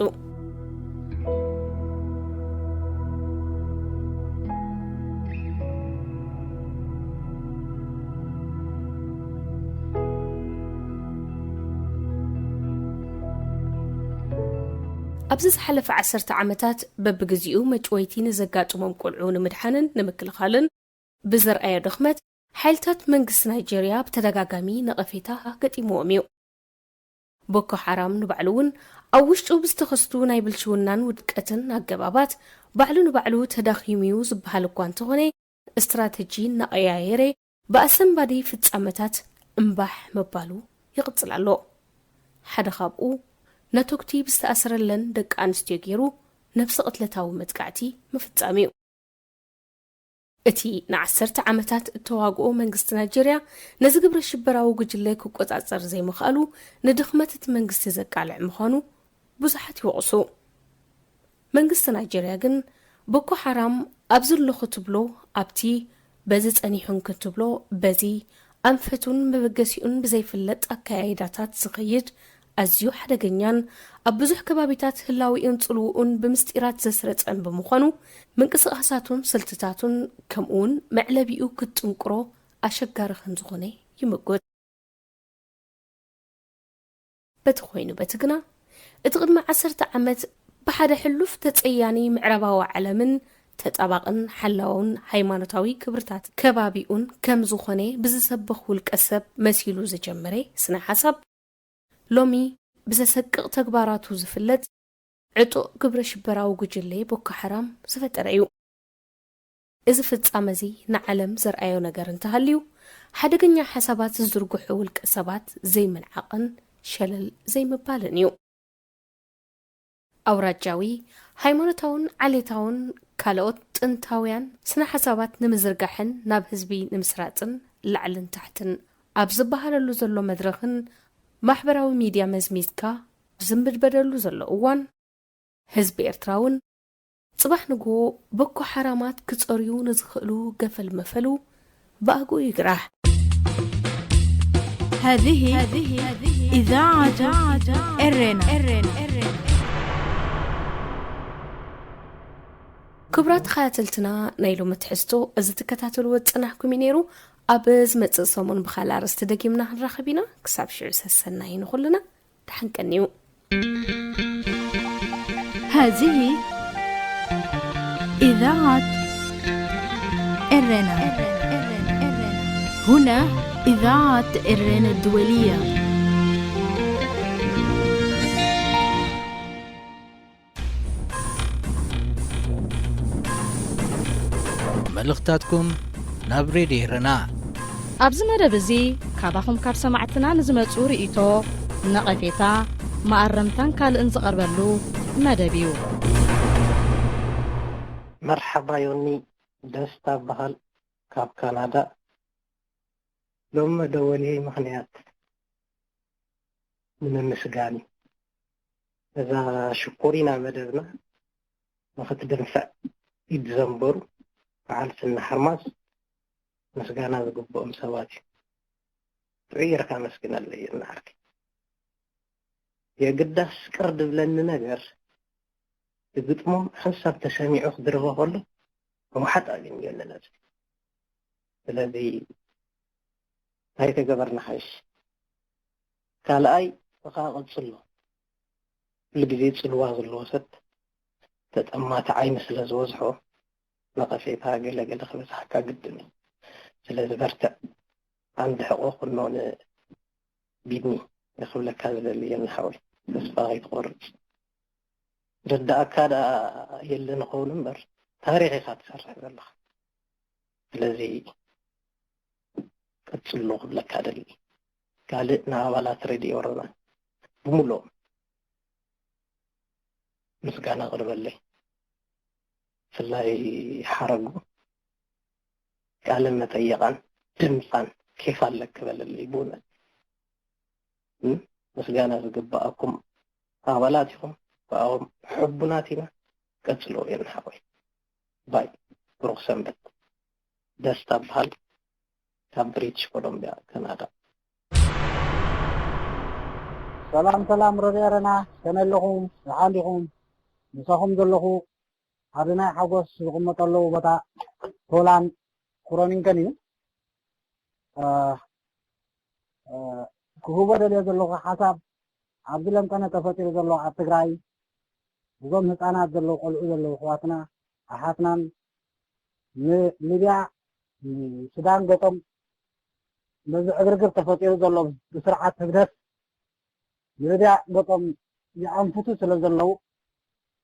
ኣብዚ ዝሓለፈ ዓሰርተ ዓመታት በብግዜኡ መጭወይቲ ንዘጋጥሞም ቆልዑ ንምድሓንን ንምክልኻልን ብዘርኣዮ ድኽመት፣ ሓይልታት መንግስቲ ናይጀርያ ብተደጋጋሚ ነቐፌታ ገጢምዎም እዩ። ቦኮ ሓራም ንባዕሉ እውን ኣብ ውሽጡ ብዝተኸስቱ ናይ ብልሽውናን ውድቀትን ኣገባባት ባዕሉ ንባዕሉ ተዳኺሙ እዩ ዝበሃል እኳ እንተኾነ፣ ስትራተጂ እናቐያየረ ብኣሰንባዲ ፍጻመታት እምባሕ ምባሉ ይቕጽል ኣሎ። ሓደ ካብኡ ነቶግቲ ብዝተኣስረለን ደቂ ኣንስትዮ ገይሩ ነብሰ ቅትለታዊ መጥቃዕቲ ምፍጻም እዩ። እቲ ንዓሰርተ ዓመታት እተዋግኦ መንግስቲ ናይጀርያ ነዚ ግብረ ሽበራዊ ጉጅለ ክቆጻጸር ዘይምኽኣሉ ንድኽመት እቲ መንግስቲ ዘቃልዕ ምዃኑ ብዙሓት ይወቕሱ። መንግስቲ ናይጀርያ ግን ቦኮ ሓራም ኣብዚ ኣለኹ ትብሎ ኣብቲ፣ በዚ ጸኒሑን ክትብሎ በዚ፣ ኣንፈቱን መበገሲኡን ብዘይፍለጥ ኣከያይዳታት ዝኸይድ ኣዝዩ ሓደገኛን ኣብ ብዙሕ ከባቢታት ህላዊኡን ጽልውኡን ብምስጢራት ዘስረጸን ብምዃኑ፣ ምንቅስቓሳቱን ስልትታቱን ከምኡውን መዕለቢኡ ክትጥንቅሮ ኣሸጋሪ ከም ዝኾነ ይምጉት። በቲ ኮይኑ በቲ ግና፣ እቲ ቅድሚ ዓሰርተ ዓመት ብሓደ ሕሉፍ ተጸያኒ ምዕራባዊ ዓለምን ተጣባቕን ሓላውን ሃይማኖታዊ ክብርታት ከባቢኡን ከም ዝኾነ ብዝሰብኽ ውልቀ ሰብ መሲሉ ዝጀመረ ስነ ሓሳብ፣ ሎሚ ብዘሰቅቕ ተግባራቱ ዝፍለጥ ዕጡቕ ግብረ ሽበራዊ ጉጅለ ቦኮ ሓራም ዝፈጠረ እዩ። እዚ ፍጻመ እዚ ንዓለም ዘርኣዮ ነገር እንተሃልዩ፣ ሓደገኛ ሓሳባት ዝዝርግሑ ውልቀ ሰባት ዘይምንዓቕን ሸለል ዘይምባልን እዩ። ኣውራጃዊ፣ ሃይማኖታውን ዓሌታውን ካልኦት ጥንታውያን ስነ ሓሳባት ንምዝርጋሕን ናብ ህዝቢ ንምስራጽን ላዕልን ታሕትን ኣብ ዝበሃለሉ ዘሎ መድረኽን ማሕበራዊ ሚድያ መዝሚዝካ ዝምድበደሉ ዘሎ እዋን፣ ህዝቢ ኤርትራ እውን ጽባሕ ንግሆ ቦኮ ሓራማት ክጸርዩ ንዝኽእሉ ገፈል መፈሉ ብኣግኡ ይግራሕ። هذه إذاعة إرينا. ክቡራት ተኸታተልትና፣ ናይ ሎሚ ትሕዝቶ እዚ ትከታተልዎ ዝጸናሕኩም እዩ ነይሩ። ኣብ ዝመጽእ ሰሙን ብኻልእ ኣርእስቲ ደጊምና ክንራኸብ ኢና። ክሳብ ሽዑ ሰሰናዩ ንኹልና። ደሓን ቀንዩ። هذه إذاعة إرينا. هنا إذاعة إرينا الدولية. መልእኽታትኩም ናብ ሬድዮ ኤረና። ኣብዚ መደብ እዚ ካባኹም ካብ ሰማዕትና ንዝመጹ ርእይቶ፣ ነቐፌታ፣ መኣረምታን ካልእን ዝቐርበሉ መደብ እዩ። መርሓባ ዮኒ፣ ደስታ በሃል ካብ ካናዳ። ሎም መደወልየይ ምኽንያት ንምምስጋን እዩ። እዛ ሽኮሪና መደብና ንኽትድንፍዕ ኢድ ዘንበሩ በዓል ስነ ሓርማዝ ምስጋና ዝግብኦም ሰባት እዩ። ጥዑይ ጌርካ ኣመስግነለይ እናዓርከይ። የግዳስ ቅር ድብለኒ ነገር፣ ብግጥሞም ሓንሳብ ተሰሚዑ ክድርበ ከሎ ምውሓጥ ኣገንዮ ኣለና። ስለዚ እንታይ ተገበርና ሓይሽ? ካልኣይ፣ እኻ ቀጽሎ። ኩሉ ግዜ ጽልዋ ዘለዎ ሰብ ተጠማቲ ዓይኒ ስለ ዝበዝሖ ነቐፌታ ገለ ገለ ክበዝሓካ ግድን እዩ። ስለዚ በርትዕ። ዓንዲ ሕቖ ኩኖ ንቢኒ ክብለካ ዝደሊ የኒ ሓወይ፣ ተስፋ ከይትቆርጽ። ርዳእካ ደኣ የለ ንኸውን እምበር ታሪኽ ኢኻ ትሰርሕ ዘለኻ። ስለዚ ቀጽሎ ክብለካ ደሊ። ካልእ ንኣባላት ሬድዮ ኤረና ብምሉኦም ምስጋና ኣቕርበለይ። ብፍላይ ሓረጉ ቃለ መጠየቓን ድምጻን ኬፍ ኣለኪ በለለይ። ብእውነት ምስጋና ዝግበኣኩም ኣባላት ኢኹም። ብኣኹም ሕቡናት ኢና። ቀጽሎ የኒ ሓወይ። ባይ። ብሩኽ ሰንበት። ደስታ በሃል ካብ ብሪቲሽ ኮሎምቢያ ካናዳ። ሰላም ሰላም ረድዮ ኤረና፣ ከመይ ኣለኹም? ደሓን ዲኹም? ምሳኹም ዘለኹ ኣዶናይ ሓጎስ ዝቕመጠለዉ ቦታ ሆላንድ ክሮኒንከን እዩ። ክህቦ ደልዮ ዘለኹ ሓሳብ፣ ኣብዚ ለምጠነ ተፈጢሩ ዘሎ ኣብ ትግራይ፣ እዞም ህፃናት ዘለዉ፣ ቆልዑ ዘለዉ ኣሕዋትና ኣሓትናን ንሊብያ ንሱዳን ገጦም በዚ ዕግርግር ተፈጢሩ ዘሎ ብስርዓት ህግደፍ ንሊብያ ገጦም ይኣንፍቱ ስለ ዘለዉ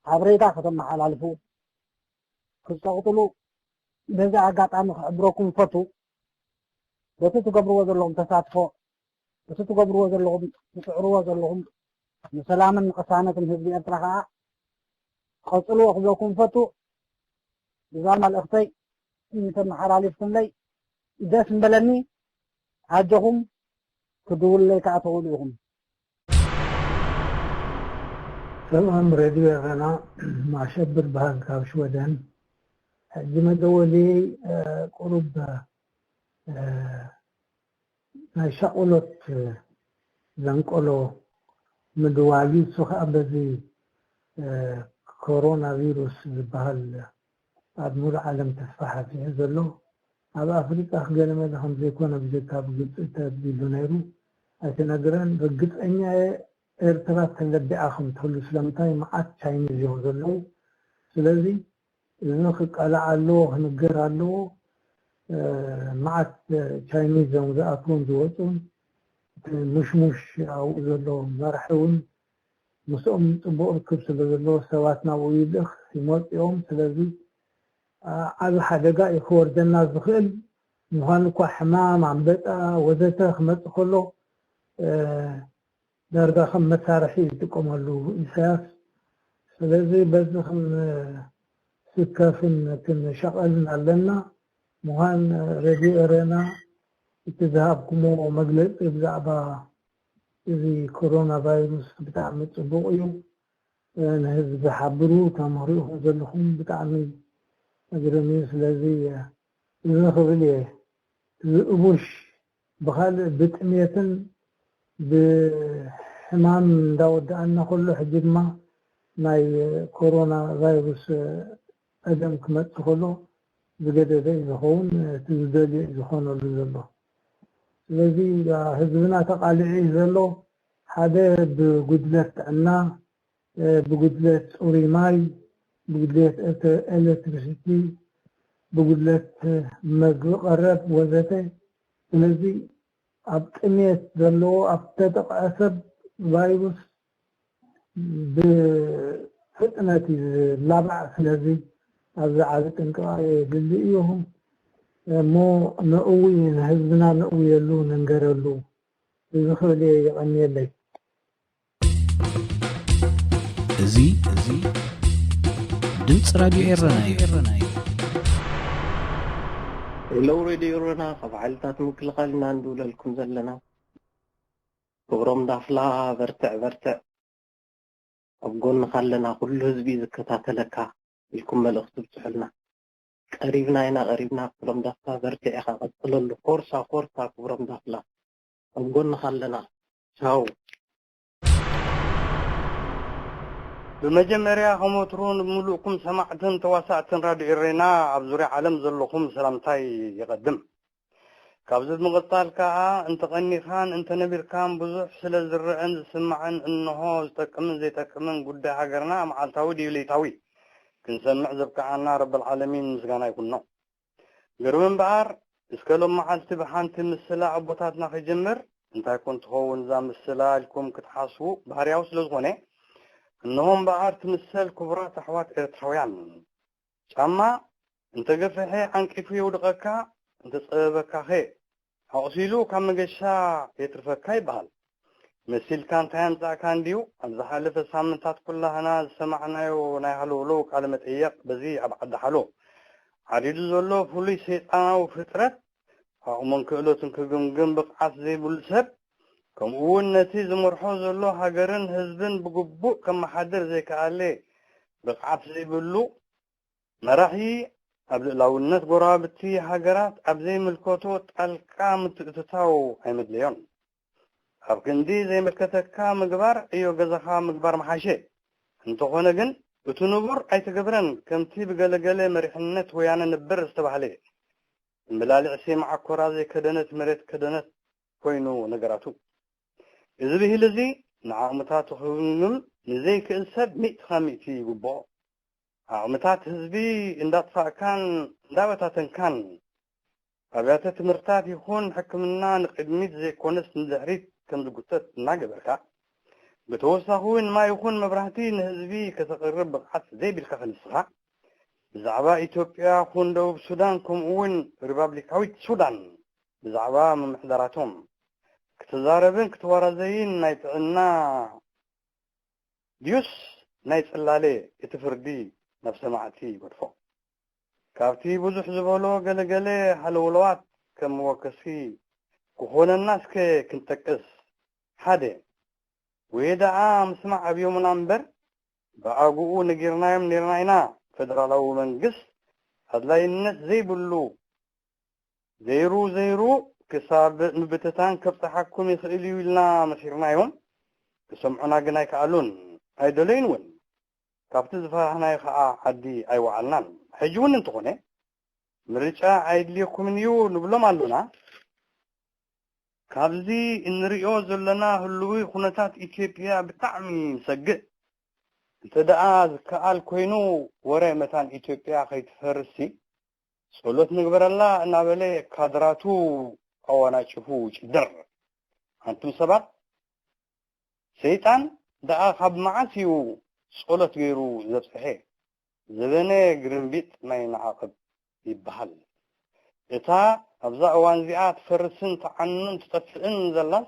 ሓበሬታ ከተመሓላልፉ ክትፀቕጥሉ በዚ ኣጋጣሚ ክሕብረኩም ፈቱ። በቲ ትገብርዎ ዘለኹም ተሳትፎ፣ በቲ ትገብርዎ ዘለኹም ትፅዕርዎ ዘለኹም ንሰላምን ንቅሳነትን ህዝቢ ኤርትራ ከዓ ቀፅልዎ ክብለኩም ፈቱ። እዛ መልእኽተይ እንተመሓላሊፍኩምለይ ደስ ምበለኒ። ኣጆኹም፣ ክድውልለይ ከዓ ትኽእሉ ኢኹም። ሰላም ሬድዮ ኤረና፣ ማሸብር በሃል ካብ ሽወደን። ሕጂ መደወሊ ቁሩብ ናይ ሻቕሎት ዘንቀሎ ምድዋል እዩ። እሱ ከዓ በዚ ኮሮና ቪሩስ ዝበሃል ኣብ ሙሉእ ዓለም ተስፋሕፊሑ ዘሎ፣ ኣብ ኣፍሪቃ ክገለመለ ከም ዘይኮነ ብጀካ ብግልፂ ተቢሉ ነይሩ ኣይተነግረን። ርግፀኛ እየ ኤርትራ ተለቢዓ ከም ትህሉ፣ ስለምንታይ መዓት ቻይኒዝ እዮም ዘለዉ። ስለዚ እዚ ክቃላዕ ኣለዎ፣ ክንገር ኣለዎ። መዓት ቻይኒዝ እዮም ዝኣትዉን ዝወፁን። እቲ ሙሽሙሽ ኣብኡ ዘሎ መራሒ እውን ምስኦም ፅቡቕ ርክብ ስለ ዘለዎ ሰባት ናብኡ ይልእኽ ይመፁ እዮም። ስለዚ ዓቢ ሓደጋ እዩ ክወርደና ዝኽእል። ምዃኑ እኳ ሕማም ኣንበጣ ወዘተ ክመፅእ ከሎ ዳርጋ ከም መሳርሒ ይጥቀመሉ ኢሳያስ። ስለዚ በዚ ክንስከፍን ክንሻቐልን ኣለና። ምዃን ሬድዮ ኤረና እቲ ዝሃብኩምዎ መግለፂ ብዛዕባ እዚ ኮሮና ቫይሩስ ብጣዕሚ ፅቡቕ እዩ። ንህዝቢ ሓብሩ ተምህሩ ኢኹም ዘለኹም ብጣዕሚ መግረሚ እዩ። ስለዚ እዚ ክብል እየ እዚ እቡሽ ብኻልእ ብጥሜትን ብሕማም እንዳወደኣና ከሎ ሕጂ ድማ ናይ ኮሮና ቫይሩስ ፀገም ክመፅእ ከሎ ዝገደደ እዩ ዝኸውን፣ እቲ ዝደልዮ እዩ ዝኾነሉ ዘሎ። ስለዚ ህዝብና ተቓሊዑ እዩ ዘሎ። ሓደ ብጉድለት ጥዕና፣ ብጉድለት ፅሩይ ማይ፣ ብጉድለት ኤሌክትሪሲቲ፣ ብጉድለት መግቢ ቀረብ ወዘተ። ስለዚ ኣብ ጥሜት ዘለዎ ኣብ ተጠቕዐ ሰብ ቫይሩስ ብፍጥነት እዩ ዝላባዕ። ስለዚ ኣብዚ ዓቢ ጥንቃቐ የድሊ እዩ። እሞ ንእዊ ንህዝብና ንእውየሉ ንንገረሉ። እዚ ክብል እየ። የቐንየለይ። እዚ እዚ ድምፂ ራድዮ ኤረና እዩ። ሄሎ ሬድዮ ኤረና፣ ካብ ሓይልታት ምክልኻል ኢና ንድውለልኩም ዘለና። ክብሮም ዳፍላ በርትዕ በርትዕ፣ ኣብ ጎንኻ ኣለና፣ ኩሉ ህዝቢ ዝከታተለካ ኢልኩም መልእኽቲ ብፅሑልና። ቀሪብና ኢና ቀሪብና። ክብሮም ዳፍላ በርትዕ ኢኻ ቀፅለሉ። ፎርሳ ፎርሳ ክብሮም ዳፍላ፣ ኣብ ጎንኻ ኣለና። ቻው። ብመጀመርያ ከም ወትሩ ንምሉእኩም ሰማዕትን ተዋሳእትን ራድዮ ኤሬና ኣብ ዙርያ ዓለም ዘለኹም ሰላምታይ ይቐድም። ካብዚ ብምቕጻል ከኣ እንተቐኒኻን እንተነቢርካን ብዙሕ ስለ ዝረኣን ዝስማዕን እንሆ ዝጠቅምን ዘይጠቅምን ጉዳይ ሃገርና መዓልታዊ ድዩ ለይታዊ ክንሰምዕ ዘብቅዓና ረብል ዓለሚን ምስጋና ይኩኖ። ግርም እምበኣር እስከ ሎም መዓልቲ ብሓንቲ ምስላ ኣቦታትና ክጅምር። እንታይ ኮን ትኸውን እዛ ምስላ ኢልኩም ክትሓስቡ ባህርያዊ ስለ ዝኾነ፣ እንሆ እምበኣር ትምሰል ክቡራት ኣሕዋት ኤርትራውያን። ጫማ እንተገፍሐ ዓንቂፉ የውድቐካ፣ እንተጸበበካኸ ኣቑሲሉ ካብ መገሻ የትርፈካ ይበሃል። መሲልካ እንታይ ኣምጻእካ እንድዩ? ኣብ ዝሓለፈ ሳምንታት ኩላህና ዝሰማዕናዮ ናይ ሃለውለው ቃለ መጠየቕ በዚ ኣብ ዓዲ ሓሎ ዓሪዱ ዘሎ ፍሉይ ሰይጣናዊ ፍጥረት ዓቕሙን ክእለቱን ክግምግም ብቕዓት ዘይብሉ ሰብ፣ ከምኡ እውን ነቲ ዝመርሖ ዘሎ ሃገርን ህዝብን ብግቡእ ከመሓድር ዘይከኣለ ብቕዓት ዘይብሉ መራሒ ኣብ ልእላውነት ጎረባብቲ ሃገራት ኣብ ዘይምልከቶ ጣልቃ ምትእትታው ኣይመድለዮን። ኣብ ክንዲ ዘይምልከተካ ምግባር ዕዮ ገዛኻ ምግባር መሓሸ። እንተኾነ ግን እቲ ንቡር ኣይተገብረን፣ ከምቲ ብገለገለ መሪሕነት ወያነ ነበር ዝተባህለ። እምብላሊዕሲ መዓኮራ ዘይከደነት መሬት ከደነት ኮይኑ ነገራቱ። እዚ ብሂል እዚ ንዓቕምታቱ ክግምግም ንዘይክእል ሰብ ሚእቲ ካብ ሚእቲ ይግብኦ። ዓቕምታት ህዝቢ እንዳጥፋእካን እንዳበታተንካን ኣብያተ ትምህርታት ይኹን ሕክምና ንቕድሚት ዘይኮነስ ንድሕሪት ከም ዝጉተት እናገበርካ፣ ብተወሳኺ እውን ማይ ይኹን መብራህቲ ንህዝቢ ከተቕርብ ብቕዓት ዘይብልካ ክንስኻ፣ ብዛዕባ ኢትዮጵያ ኩን ደቡብ ሱዳን ከምኡ እውን ሪፓብሊካዊት ሱዳን ብዛዕባ ምምሕዳራቶም ክትዛረብን ክትወራዘይን ናይ ጥዕና ድዩስ ናይ ጽላለ እቲ ፍርዲ ናብ ሰማዕቲ ይገድፎ። ካብቲ ብዙሕ ዝበሎ ገለገለ ሃለውለዋት ከም መወከሲ ክኾነና እስከ ክንጠቅስ። ሓደ፣ ወይ ደኣ ምስማዕ ኣብዮምና እምበር ብኣግኡ ነጊርናዮም ነርና ኢና። ፈደራላዊ መንግስት ኣድላይነት ዘይብሉ ዘይሩ ዘይሩ ክሳብ ምብትታን ከብጽሓኩም ይኽእል እዩ ኢልና መሲርናዮም። ክሰምዑና ግን ኣይከኣሉን፣ ኣይደለዩን እውን። ካብቲ ዝፈራህናዮ ከኣ ዓዲ ኣይወዓልናን። ሕጂ እውን እንተኾነ ምርጫ ኣይድልየኩምን እዩ ንብሎም ኣሎና። ካብዚ እንሪኦ ዘለና ህልዊ ኩነታት ኢትዮጵያ ብጣዕሚ ንሰግእ። እንተ ደኣ ዝከኣል ኮይኑ ወረ መታን ኢትዮጵያ ከይትፈርስሲ ጸሎት ንግበረላ እናበለ ካድራቱ ኣዋናጭፉ ይጭደር። ኣንቱም ሰባት፣ ሰይጣን ደኣ ካብ መዓስ እዩ ጸሎት ገይሩ ዘብጽሐ? ዘበነ ግርምቢጥ ማይ ንዓቕብ ይበሃል። እታ ኣብዛ እዋን እዚኣ ትፈርስን ትዓኑን ትጠፍእን ዘላስ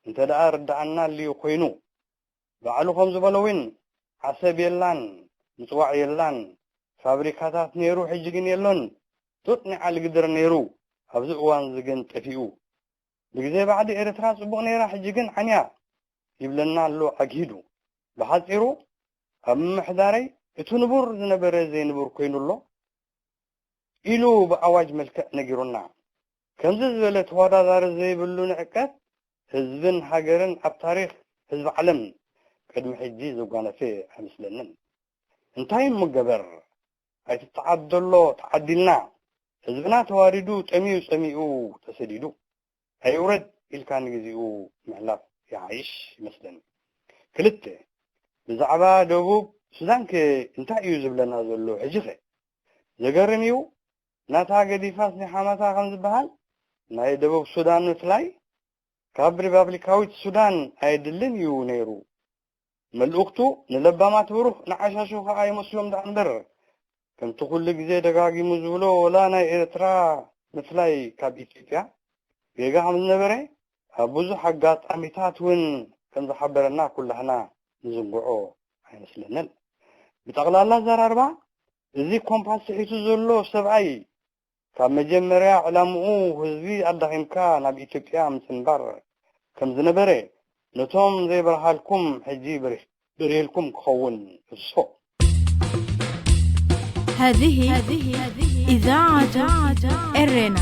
እንተ ደኣ ርድኣና ኣልዩ ኮይኑ፣ ባዕሉ ከም ዝበሎ እውን ዓሰብ የላን፣ ምጽዋዕ የላን፣ ፋብሪካታት ነይሩ ሕጂ ግን የሎን፣ ጡጥ ንዓሊ ግድር ነይሩ ኣብዚ እዋን እዚ ግን ጠፊኡ። ብግዜ ባዕዲ ኤርትራ ጽቡቕ ነይራ፣ ሕጂ ግን ዓንያ ይብለና ኣሎ ኣግሂዱ። ብሓጺሩ ኣብ ምምሕዳረይ እቲ ንቡር ዝነበረ ዘይንቡር ኮይኑ ኣሎ ኢሉ ብኣዋጅ መልክዕ ነጊሩና። ከምዚ ዝበለ ተወዳዳሪ ዘይብሉ ንዕቀት ህዝብን ሃገርን ኣብ ታሪኽ ህዝቢ ዓለም ቅድሚ ሕጂ ዘጓነፈ ኣይመስለንን። እንታይ እሞ ገበር ኣይትተዓደሎ ተዓዲልና፣ ህዝብና ተዋሪዱ፣ ጠምዩ ጸሚኡ፣ ተሰዲዱ። ኣይውረድ ኢልካ ንግዚኡ ምሕላፍ ይሓይሽ ይመስለኒ። ክልተ፣ ብዛዕባ ደቡብ ሱዳንከ እንታይ እዩ ዝብለና ዘሎ ሕጂኸ? ዘገርም እዩ። ናታ ገዲፋስ ናይ ሓማታ ከም ዝበሃል ናይ ደቡብ ሱዳን ምፍላይ ካብ ሪፓብሊካዊት ሱዳን ኣየድልን እዩ ነይሩ። መልእኽቱ ንለባማት ብሩህ ንዓሻሹ ከኣ ይመስሎም ደኣ እምበር፣ ከምቲ ኩሉ ግዜ ደጋጊሙ ዝብሎ ወላ ናይ ኤርትራ ምፍላይ ካብ ኢትዮጵያ ጌጋ ከም ዝነበረ ኣብ ብዙሕ ኣጋጣሚታት እውን ከም ዝሓበረና ኩላህና ንዝንግዖ ኣይመስለንን። ብጠቕላላ ኣዘራርባ እዚ ኮምፓስ ስሒቱ ዘሎ ሰብኣይ ካብ መጀመርያ ዕላምኡ ህዝቢ ኣዳኺምካ ናብ ኢትዮጵያ ምጽንባር ከም ዝነበረ ነቶም ዘይበርሃልኩም ሕጂ በሪህ- በሪህልኩም ክኸውን እትስፎ። هذه إذاعة إرينا.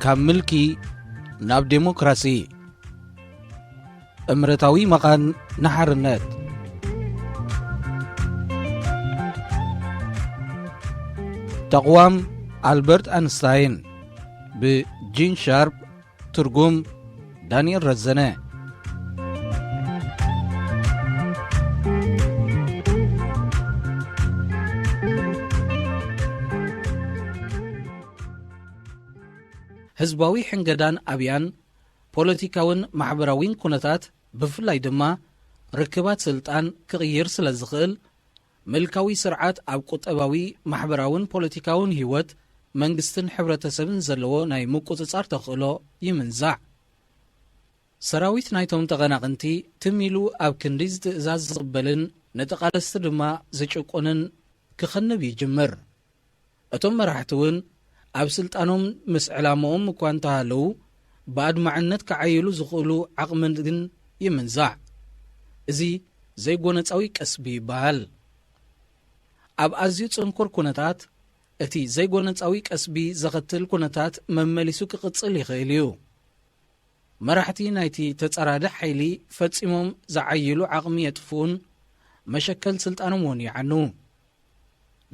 ካብ ምልኪ ናብ ዴሞክራሲ፣ እምረታዊ መቓን ንሓርነት። ተቕዋም ኣልበርት ኣንስታይን፣ ብጂን ሻርፕ። ትርጉም፣ ዳንኤል ረዘነ። ህዝባዊ ሕንገዳን ኣብያን ፖለቲካውን ማሕበራዊን ኩነታት፣ ብፍላይ ድማ ርክባት ስልጣን ክቕይር ስለ ዝኽእል፣ ምልካዊ ስርዓት ኣብ ቁጠባዊ፣ ማሕበራውን ፖለቲካውን ህይወት መንግስትን ሕብረተሰብን ዘለዎ ናይ ምቁጽጻር ተኽእሎ ይምንዛዕ። ሰራዊት ናይቶም ተቐናቕንቲ ትም ኢሉ ኣብ ክንዲ ዝትእዛዝ ዝቕበልን ንተቓለስቲ ድማ ዝጭቁንን ክኸንብ ይጅምር። እቶም መራሕቲ እውን ኣብ ስልጣኖም ምስ ዕላማኦም እኳ እንተሃለዉ፣ ብኣድማዕነት ክዓይሉ ዝኽእሉ ዓቕሚ ግን ይምንዛዕ። እዚ ዘይጎነጻዊ ቀስቢ ይበሃል። ኣብ ኣዝዩ ጽንኩር ኩነታት፣ እቲ ዘይጎነጻዊ ቀስቢ ዘኸትል ኩነታት መመሊሱ ክቕጽል ይኽእል እዩ። መራሕቲ ናይቲ ተጻራሪ ሓይሊ ፈጺሞም ዝዓይሉ ዓቕሚ የጥፍኡን መሸከል ስልጣኖም እውን ይዓኑ።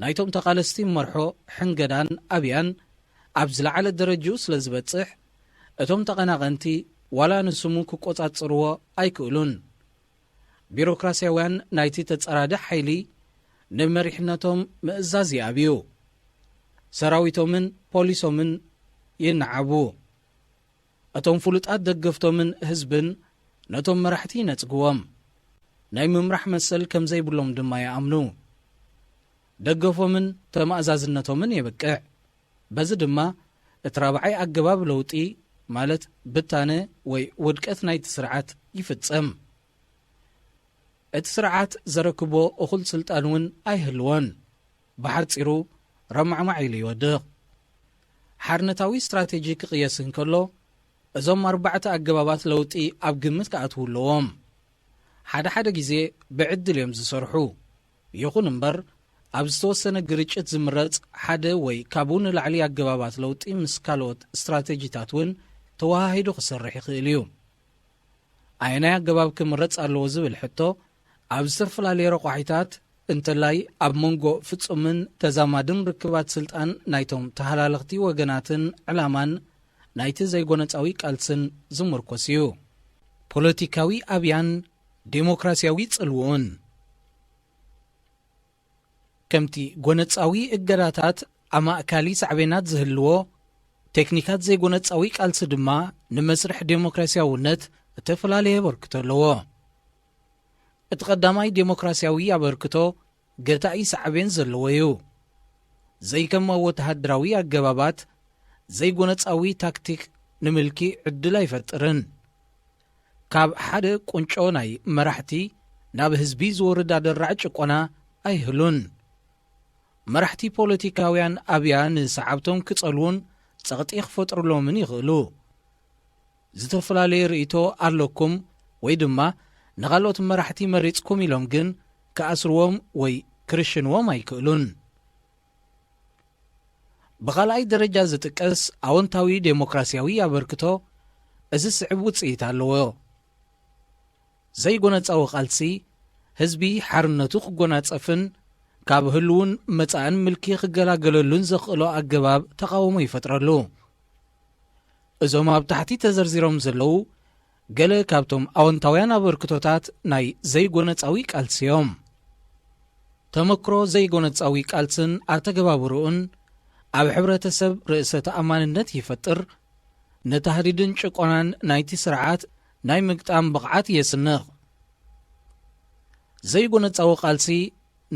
ናይቶም ተቓለስቲ መርሖ ሕንገዳን ኣብያን ኣብ ዝለዓለ ደረጅኡ ስለ ዝበጽሕ፣ እቶም ተቐናቐንቲ ዋላ ንስሙ ክቆጻጽርዎ ኣይክእሉን። ቢሮክራስያውያን ናይቲ ተጻራሪ ሓይሊ ንመሪሕነቶም ምእዛዝ ይኣብዩ። ሰራዊቶምን ፖሊሶምን ይነዓቡ። እቶም ፍሉጣት ደገፍቶምን ህዝብን ነቶም መራሕቲ ይነጽግዎም። ናይ ምምራሕ መሰል ከም ዘይብሎም ድማ ይኣምኑ። ደገፎምን ተማእዛዝነቶምን የብቅዕ። በዚ ድማ እቲ ራብዓይ ኣገባብ ለውጢ፣ ማለት ብታነ ወይ ውድቀት ናይቲ ስርዓት ይፍጸም። እቲ ስርዓት ዘረክቦ እኹል ስልጣን እውን ኣይህልዎን። ብሓጺሩ ረማዕማዕ ኢሉ ይወድቕ። ሓርነታዊ ስትራቴጂ ክቕየስ እንከሎ፣ እዞም ኣርባዕተ ኣገባባት ለውጢ ኣብ ግምት ክኣትዉ ኣለዎም። ሓደ ሓደ ግዜ ብዕድል እዮም ዝሰርሑ። ይኹን እምበር፣ ኣብ ዝተወሰነ ግርጭት ዝምረጽ ሓደ ወይ ካብኡ ንላዕሊ ኣገባባት ለውጢ ምስ ካልኦት ስትራቴጂታት እውን ተወሃሂዱ ክሰርሕ ይኽእል እዩ። ኣየናይ ኣገባብ ክምረጽ ኣለዎ ዝብል ሕቶ፣ ኣብ ዝተፈላለየ ረቋሒታት፣ እንተላይ ኣብ መንጎ ፍጹምን ተዛማድን ርክባት ስልጣን ናይቶም ተሃላለኽቲ ወገናትን ዕላማን ናይቲ ዘይጎነጻዊ ቃልስን ዝምርኮስ እዩ። ፖለቲካዊ ኣብያን ዴሞክራሲያዊ ጽልውኡን። ከምቲ ጎነጻዊ እገዳታት ኣማእካሊ ሳዕቤናት ዝህልዎ፣ ቴክኒካት ዘይጎነጻዊ ቃልሲ ድማ ንመስርሕ ዴሞክራሲያውነት እተፈላለየ ኣበርክቶ ኣለዎ። እቲ ቀዳማይ ዴሞክራሲያዊ ኣበርክቶ ገታኢ ሳዕቤን ዘለዎ እዩ። ዘይከም ወተሃደራዊ ኣገባባት፣ ዘይጎነጻዊ ታክቲክ ንምልኪ ዕድል ኣይፈጥርን። ካብ ሓደ ቁንጮ ናይ መራሕቲ ናብ ህዝቢ ዝወርድ ኣደራዕ ጭቆና ኣይህሉን። መራሕቲ ፖለቲካውያን ኣብያ ንሰዓብቶም ክጸልዉን ጸቕጢ ክፈጥሩሎምን ይኽእሉ። ዝተፈላለየ ርእይቶ ኣለኩም ወይ ድማ ንኻልኦት መራሕቲ መሪጽኩም ኢሎም ግን ክኣስርዎም ወይ ክርሽንዎም ኣይክእሉን። ብኻልኣይ ደረጃ ዝጥቀስ ኣወንታዊ ዴሞክራሲያዊ ኣበርክቶ እዚ ስዕብ ውጽኢት ኣለዎ። ዘይጎነጻዊ ቃልሲ፣ ህዝቢ ሓርነቱ ክጎናጸፍን ካብ ህልውን መጻእን ምልኪ ክገላገለሉን ዘኽእሎ ኣገባብ ተቓውሞ ይፈጥረሉ። እዞም ኣብ ታሕቲ ተዘርዚሮም ዘለዉ ገለ ካብቶም ኣወንታውያን ኣበርክቶታት ናይ ዘይጎነጻዊ ቃልሲ እዮም። ተመክሮ ዘይጎነጻዊ ቃልስን ኣተገባብርኡን ኣብ ሕብረተሰብ ርእሰ ተኣማንነት ይፈጥር፣ ንታህዲድን ጭቆናን ናይቲ ስርዓት ናይ ምግጣም ብቕዓት የስንቕ። ዘይጎነጻዊ ቃልሲ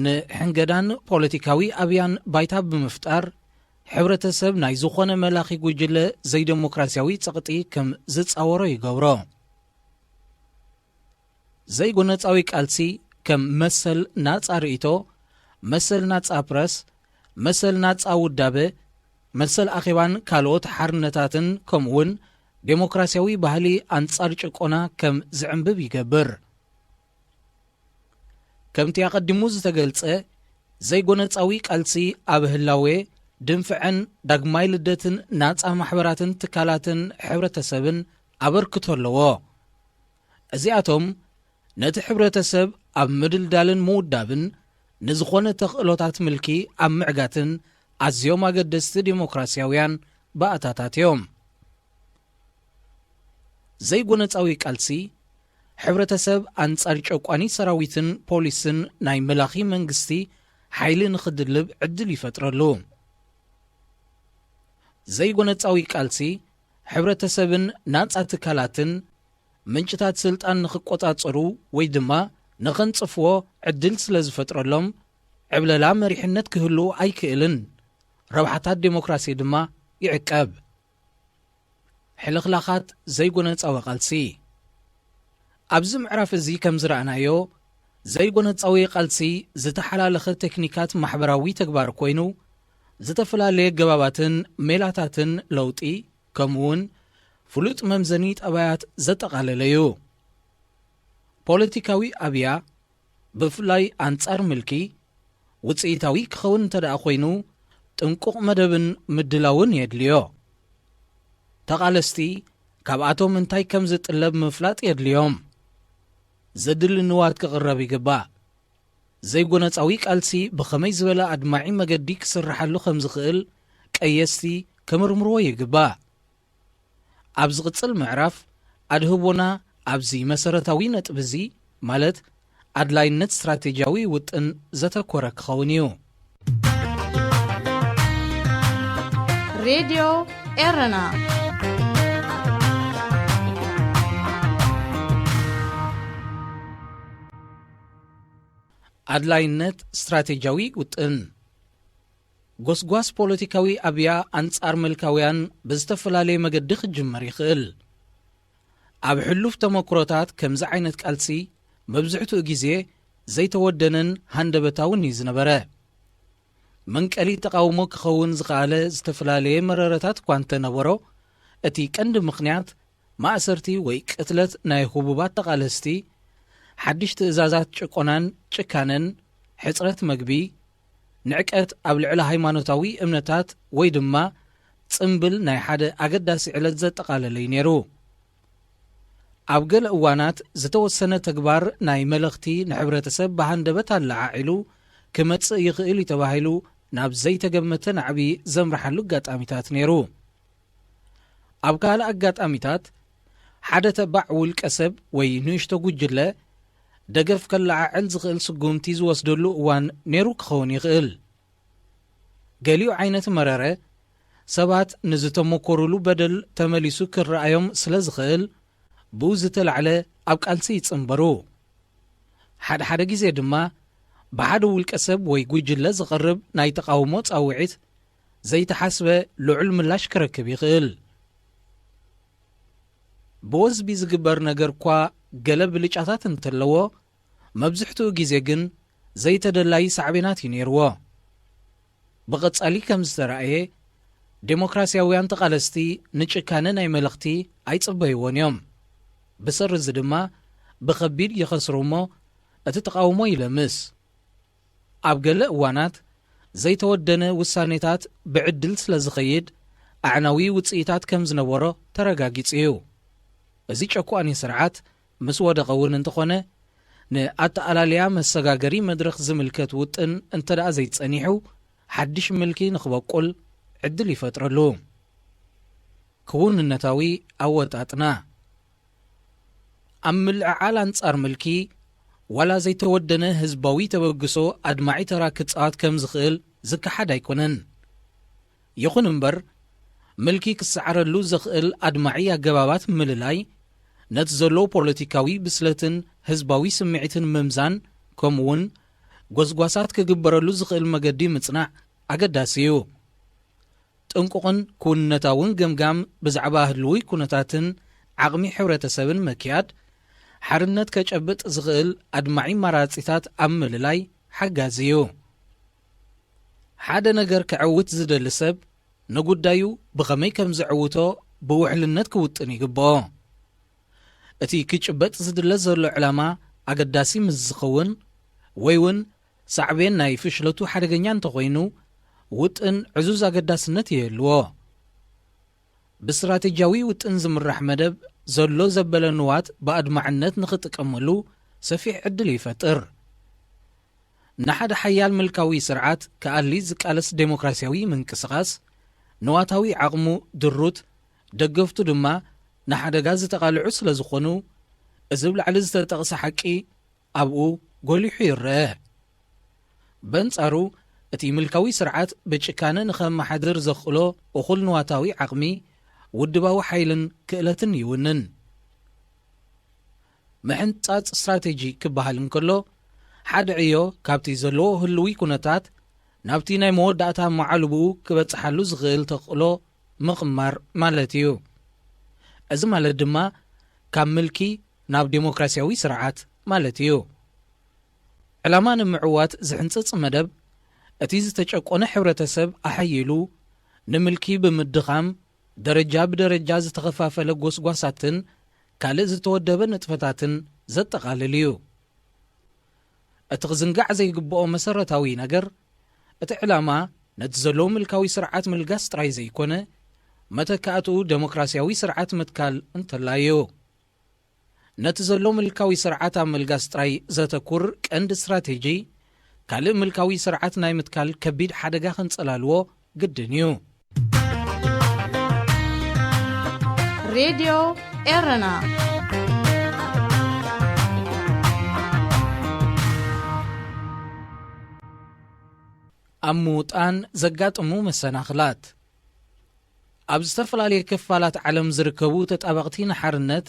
ንሕንገዳን ፖለቲካዊ ኣብያን ባይታ ብምፍጣር፣ ሕብረተሰብ ናይ ዝኾነ መላኺ ጉጅለ ዘይደሞክራሲያዊ ጸቕጢ ከም ዝጻወሮ ይገብሮ። ዘይጎነጻዊ ቃልሲ ከም መሰል ናጻ ርእይቶ፣ መሰል ናጻ ፕረስ፣ መሰል ናጻ ውዳበ፣ መሰል ኣኼባን ካልኦት ሓርነታትን ከምኡውን ዴሞክራሲያዊ ባህሊ ኣንጻር ጭቆና ከም ዝዕንብብ ይገብር። ከምቲ ኣቐዲሙ ዝተገልጸ፣ ዘይጎነጻዊ ቃልሲ ኣብ ህላዌ፣ ድንፍዐን ዳግማይ ልደትን ናጻ ማሕበራትን ትካላትን ሕብረተሰብን ኣበርክቶ ኣለዎ። እዚኣቶም ነቲ ሕብረተሰብ ኣብ ምድልዳልን ምውዳብን ንዝኾነ ተኽእሎታት ምልኪ ኣብ ምዕጋትን ኣዝዮም ኣገደስቲ ዴሞክራሲያውያን ባእታታት እዮም። ዘይጎነጻዊ ቃልሲ፣ ሕብረተሰብ ኣንጻር ጨቋኒ ሰራዊትን ፖሊስን ናይ መላኺ መንግስቲ ሓይሊ ንኽድልብ ዕድል ይፈጥረሉ። ዘይጎነጻዊ ቃልሲ፣ ሕብረተሰብን ናጻ ትካላትን ምንጭታት ስልጣን ንኽቆጻጸሩ ወይ ድማ ንኸንጽፍዎ ዕድል ስለ ዝፈጥረሎም፣ ዕብለላ መሪሕነት ክህሉ ኣይክእልን። ረብሓታት ዴሞክራሲ ድማ ይዕቀብ። ሕልኽላኻት ዘይጎነጻዊ ቃልሲ። ኣብዚ ምዕራፍ እዚ ከም ዝረኣናዮ፣ ዘይጎነጻዊ ቃልሲ ዝተሓላለኸ ቴክኒካት ማሕበራዊ ተግባር ኮይኑ፣ ዝተፈላለየ ገባባትን ሜላታትን ለውጢ፣ ከምኡውን ፍሉጥ መምዘኒ ጠባያት ዘጠቓለለ እዩ። ፖለቲካዊ ኣብያ፣ ብፍላይ ኣንጻር ምልኪ፣ ውጽኢታዊ ክኸውን እንተ ደኣ ኮይኑ፣ ጥንቁቕ መደብን ምድላውን የድልዮ። ተቓለስቲ ካብኣቶም እንታይ ከም ዝጥለብ ምፍላጥ የድልዮም። ዘድሊ ንዋት ክቕረብ ይግባእ። ዘይጎነጻዊ ቃልሲ ብኸመይ ዝበለ ኣድማዒ መገዲ ክስርሓሉ ከም ዝኽእል ቀየስቲ ክምርምርዎ ይግባእ። ኣብ ዝቕጽል ምዕራፍ፣ ኣድህቦና ኣብዚ መሰረታዊ ነጥቢ እዚ፣ ማለት ኣድላይነት ስትራቴጂያዊ ውጥን ዘተኮረ ክኸውን እዩ። ሬድዮ ኤረና። ኣድላይነት ስትራቴጂያዊ ውጥን። ጎስጓስ ፖለቲካዊ ኣብያ ኣንጻር ምልካውያን ብዝተፈላለየ መገዲ ክጅመር ይኽእል። ኣብ ሕሉፍ ተመክሮታት ከምዚ ዓይነት ቃልሲ መብዝሕትኡ ግዜ ዘይተወደነን ሃንደበታውን እዩ ዝነበረ። መንቀሊ ተቓውሞ ክኸውን ዝኸኣለ ዝተፈላለየ መረረታት እኳ እንተነበሮ፣ እቲ ቀንዲ ምኽንያት ማእሰርቲ ወይ ቅትለት ናይ ህቡባት ተቓለስቲ፣ ሓድሽ ትእዛዛት ጭቆናን ጭካነን፣ ሕጽረት መግቢ፣ ንዕቀት ኣብ ልዕሊ ሃይማኖታዊ እምነታት ወይ ድማ ጽምብል ናይ ሓደ ኣገዳሲ ዕለት ዘጠቓለለ እዩ ነይሩ። ኣብ ገለ እዋናት ዝተወሰነ ተግባር ናይ መለኽቲ ንሕብረተሰብ ብሃንደበት ኣለዓዒሉ ክመጽእ ይኽእል እዩ ተባሂሉ ናብ ዘይተገመተ ናዕቢ ዘምርሓሉ ኣጋጣሚታት ነይሩ። ኣብ ካልእ ኣጋጣሚታት ሓደ ተባዕ ውልቀ ሰብ ወይ ንእሽቶ ጉጅለ ደገፍ ከለዓዕል ዝኽእል ስጉምቲ ዝወስደሉ እዋን ነይሩ ክኸውን ይኽእል። ገሊኡ ዓይነት መረረ ሰባት ንዝተመኮሩሉ በደል ተመሊሱ ክረኣዮም ስለ ዝኽእል ብኡ ዝተላዕለ ኣብ ቃልሲ ይጽንበሩ። ሓደ ሓደ ግዜ ድማ ብሓደ ውልቀ ሰብ ወይ ጉጅለ ዝቐርብ ናይ ተቓውሞ ጻውዒት ዘይተሓስበ ልዑል ምላሽ ክረክብ ይኽእል። ብወዝቢ ዝግበር ነገር እኳ ገለ ብልጫታት እንተለዎ፣ መብዝሕትኡ ግዜ ግን ዘይተደላዪ ሳዕቤናት እዩ ነይርዎ። ብቐጻሊ ከም ዝተራእየ፣ ዴሞክራሲያውያን ተቓለስቲ ንጭካነ ናይ መለኽቲ ኣይጽበይዎን እዮም። ብሰሪ እዚ ድማ ብኸቢድ ይኸስሩ እሞ እቲ ተቓውሞ ይለምስ። ኣብ ገለ እዋናት ዘይተወደነ ውሳኔታት ብዕድል ስለ ዝኸይድ ኣዕናዊ ውጽኢታት ከም ዝነበሮ ተረጋጊጹ እዩ። እዚ ጨቋኒ ስርዓት ምስ ወደቐ እውን እንተኾነ ንኣተኣላልያ መሰጋገሪ መድረኽ ዝምልከት ውጥን እንተ ደኣ ዘይጸኒሑ ሓድሽ ምልኪ ንኽበቁል ዕድል ይፈጥረሉ። ክውንነታዊ ኣወጣጥና ኣብ ምልዕዓል ኣንጻር ምልኪ ዋላ ዘይተወደነ ህዝባዊ ተበግሶ ኣድማዒ ተራ ክጻወት ከም ዝኽእል ዝከሓድ ኣይኮነን። ይኹን እምበር ምልኪ ክሰዓረሉ ዘኽእል ኣድማዒ ኣገባባት ምልላይ ነቲ ዘሎ ፖለቲካዊ ብስለትን ህዝባዊ ስምዒትን ምምዛን ከምኡውን ጎስጓሳት ክግበረሉ ዝኽእል መገዲ ምጽናዕ ኣገዳሲ እዩ። ጥንቁቕን ክውንነታውን ገምጋም ብዛዕባ ህልዊ ኩነታትን ዓቕሚ ሕብረተሰብን ምክያድ ሓርነት ከጨብጥ ዝኽእል ኣድማዒ ኣማራጺታት ኣብ ምልላይ ሓጋዚ እዩ። ሓደ ነገር ከዕውት ዝደሊ ሰብ ንጉዳዩ ብኸመይ ከም ዘዕውቶ ብውሕልነት ክውጥን ይግብኦ። እቲ ክጭበጥ ዝድለ ዘሎ ዕላማ ኣገዳሲ ምስ ዝኸውን ወይ እውን ሳዕቤን ናይ ፍሽለቱ ሓደገኛ እንተኾይኑ ውጥን ዕዙዝ ኣገዳስነት ይህልዎ። ብስትራቴጂያዊ ውጥን ዝምራሕ መደብ ዘሎ ዘበለ ንዋት ብኣድማዕነት ንኽጥቀመሉ ሰፊሕ ዕድል ይፈጥር። ንሓደ ሓያል ምልካዊ ስርዓት ክኣሊ ዝቃለስ ዴሞክራሲያዊ ምንቅስቓስ ንዋታዊ ዓቕሙ ድሩት፣ ደገፍቱ ድማ ንሓደጋ ዝተቓልዑ ስለ ዝኾኑ እዚ ብላዕሊ ዝተጠቕሰ ሓቂ ኣብኡ ጎሊሑ ይረአ። በንጻሩ እቲ ምልካዊ ስርዓት ብጭካነ ንኸመሓድር ዘኽእሎ እኹል ንዋታዊ ዓቕሚ ውድባዊ ሓይልን ክእለትን ይውንን። ምሕንጻጽ ስትራቴጂ ክበሃል እንከሎ፣ ሓደ ዕዮ ካብቲ ዘለዎ ህልዊ ኩነታት ናብቲ ናይ መወዳእታ መዓልብኡ ክበጽሓሉ ዝኽእል ተኽእሎ ምቕማር ማለት እዩ። እዚ ማለት ድማ ካብ ምልኪ ናብ ዴሞክራሲያዊ ስርዓት ማለት እዩ። ዕላማ ንምዕዋት ዝሕንጽጽ መደብ፣ እቲ ዝተጨቆነ ሕብረተሰብ ኣሐይሉ፣ ንምልኪ ብምድኻም፣ ደረጃ ብደረጃ ዝተኸፋፈለ ጎስጓሳትን ካልእ ዝተወደበ ንጥፈታትን ዘጠቓልል እዩ። እቲ ክዝንጋዕ ዘይግብኦ መሰረታዊ ነገር፣ እቲ ዕላማ ነቲ ዘሎ ምልካዊ ስርዓት ምልጋስ ጥራይ ዘይኮነ፣ መተካእትኡ ደሞክራሲያዊ ስርዓት ምትካል እንተላዩ። ነቲ ዘሎ ምልካዊ ስርዓት ኣብ ምልጋስ ጥራይ ዘተኩር ቀንዲ ስትራቴጂ፣ ካልእ ምልካዊ ስርዓት ናይ ምትካል ከቢድ ሓደጋ ከንጸላልዎ ግድን እዩ። ሬድዮ ኤረና። ኣብ ምውጣን ዘጋጥሙ መሰናኽላት። ኣብ ዝተፈላለየ ክፋላት ዓለም ዝርከቡ ተጣበቕቲ ንሓርነት፣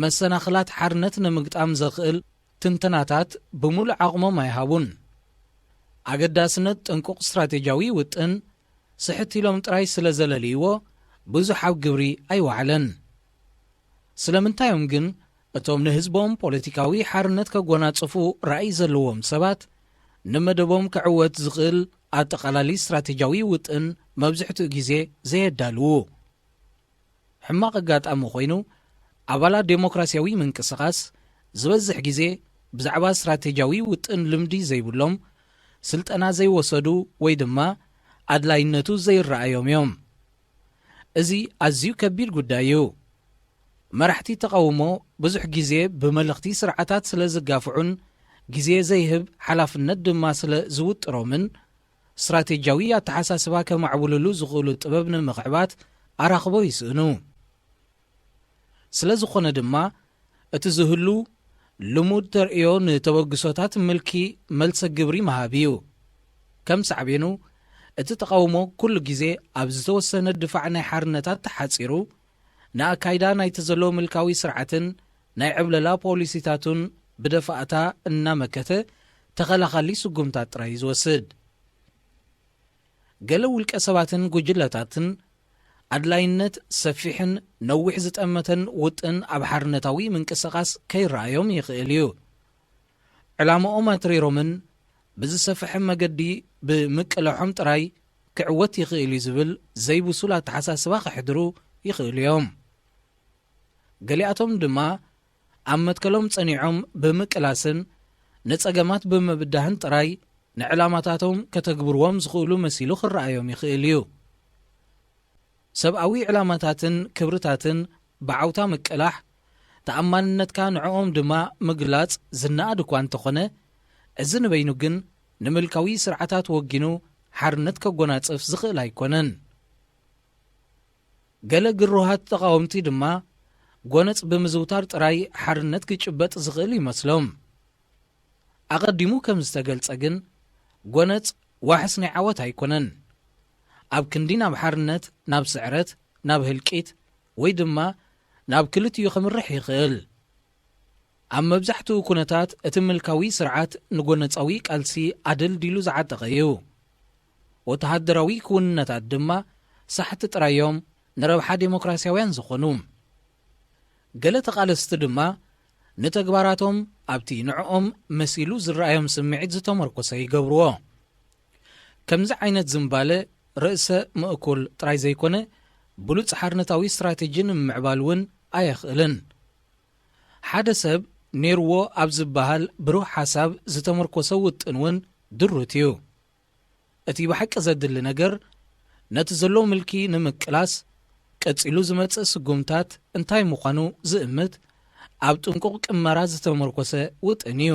መሰናኽላት ሓርነት ንምግጣም ዘኽእል ትንተናታት ብምሉእ ዓቕሞም ኣይሃቡን። ኣገዳስነት ጥንቁቕ ስትራቴጂያዊ ውጥን ስሕት ኢሎም ጥራይ ስለ ዘለልይዎ፣ ብዙሕ ኣብ ግብሪ ኣይወዓለን። ስለምንታይ እዮም ግን እቶም ንህዝቦም ፖለቲካዊ ሓርነት ከጎናጽፉ ራእይ ዘለዎም ሰባት፣ ንመደቦም ክዕወት ዝኽእል ኣጠቓላሊ ስትራቴጂያዊ ውጥን መብዝሕትኡ ግዜ ዘየዳልዉ? ሕማቕ ኣጋጣሚ ኮይኑ፣ ኣባላት ዴሞክራሲያዊ ምንቅስቓስ ዝበዝሕ ግዜ ብዛዕባ ስትራቴጂያዊ ውጥን ልምዲ ዘይብሎም፣ ስልጠና ዘይወሰዱ ወይ ድማ ኣድላይነቱ ዘይረኣዮም እዮም። እዚ ኣዝዩ ከቢድ ጉዳይ እዩ። መራሕቲ ተቓውሞ ብዙሕ ግዜ ብመለኽቲ ስርዓታት ስለ ዝጋፍዑን ግዜ ዘይህብ ሓላፍነት ድማ ስለ ዝውጥሮምን፣ ስትራቴጂያዊ ኣተሓሳስባ ከማዕብልሉ ዝኽእሉ ጥበብ ንምኽዕባት ኣራኽቦ ይስእኑ። ስለ ዝኾነ ድማ፣ እቲ ዝህሉ ልሙድ ተርእዮ ንተበግሶታት ምልኪ መልሰ ግብሪ ምሃብ እዩ። ከም ሳዕቤኑ፣ እቲ ተቓውሞ ኩሉ ግዜ ኣብ ዝተወሰነ ድፋዕ ናይ ሓርነታት ተሓጺሩ፣ ንኣካይዳ ናይቲ ዘሎ ምልካዊ ስርዓትን ናይ ዕብለላ ፖሊሲታቱን ብደፋእታ እናመከተ ተኸላኻሊ ስጉምታት ጥራይ እዩ ዝወስድ። ገለ ውልቀ ሰባትን ጉጅለታትን ኣድላይነት ሰፊሕን ነዊሕ ዝጠመተን ውጥን ኣብ ሓርነታዊ ምንቅስቓስ ከይረኣዮም ይኽእል እዩ። ዕላማኦም ኣትሪሮምን ብዝሰፍሐ መገዲ ብምቅላሖም ጥራይ ክዕወት ይኽእል እዩ ዝብል ዘይብሱል ኣተሓሳስባ ከሕድሩ ይኽእሉ እዮም። ገሊኣቶም ድማ ኣብ መትከሎም ጸኒዖም ብምቅላስን ንጸገማት ብምብዳህን ጥራይ ንዕላማታቶም ከተግብርዎም ዝኽእሉ መሲሉ ክረኣዮም ይኽእል እዩ። ሰብኣዊ ዕላማታትን ክብርታትን ብዓውታ ምቅላሕ፣ ተኣማንነትካ ንዕኦም ድማ ምግላጽ ዝነኣድ እኳ እንተኾነ፣ እዚ ንበይኑ ግን ንምልካዊ ስርዓታት ወጊኑ ሓርነት ከጎናጽፍ ዝኽእል ኣይኮነን። ገለ ግሩሃት ተቓወምቲ ድማ፣ ጎነጽ ብምዝውታር ጥራይ ሓርነት ክጭበጥ ዝኽእል ይመስሎም። ኣቐዲሙ ከም ዝተገልጸ ግን፣ ጎነጽ ዋሕስ ናይ ዓወት ኣይኮነን። ኣብ ክንዲ ናብ ሓርነት፣ ናብ ስዕረት፣ ናብ ህልቂት፣ ወይ ድማ ናብ ክልቲኡ ከምርሕ ይኽእል። ኣብ መብዛሕትኡ ኩነታት፣ እቲ ምልካዊ ስርዓት ንጎነጻዊ ቃልሲ ኣደልዲሉ ዝዓጠቐ እዩ። ወተሃደራዊ ክውንነታት ድማ ሳሕቲ ጥራይ እዮም ንረብሓ ዴሞክራሲያውያን ዝኾኑ። ገለ ተቓለስቲ ድማ ንተግባራቶም ኣብቲ ንዕኦም መሲሉ ዝረኣዮም ስምዒት ዝተመርኮሰ ይገብርዎ። ከምዚ ዓይነት ዝንባለ ርእሰ ምእኩል ጥራይ ዘይኮነ፣ ብሉጽ ሓርነታዊ ስትራቴጂ ንምምዕባል እውን ኣየኽእልን። ሓደ ሰብ ኔርዎ ኣብ ዝበሃል ብሩህ ሓሳብ ዝተመርኮሰ ውጥን እውን ድሩት እዩ። እቲ ብሓቂ ዘድሊ ነገር፣ ነቲ ዘሎ ምልኪ ንምቅላስ ቀጺሉ ዝመጽእ ስጉምታት እንታይ ምዃኑ ዝእምት፣ ኣብ ጥንቁቕ ቅመራ ዝተመርኮሰ ውጥን እዩ።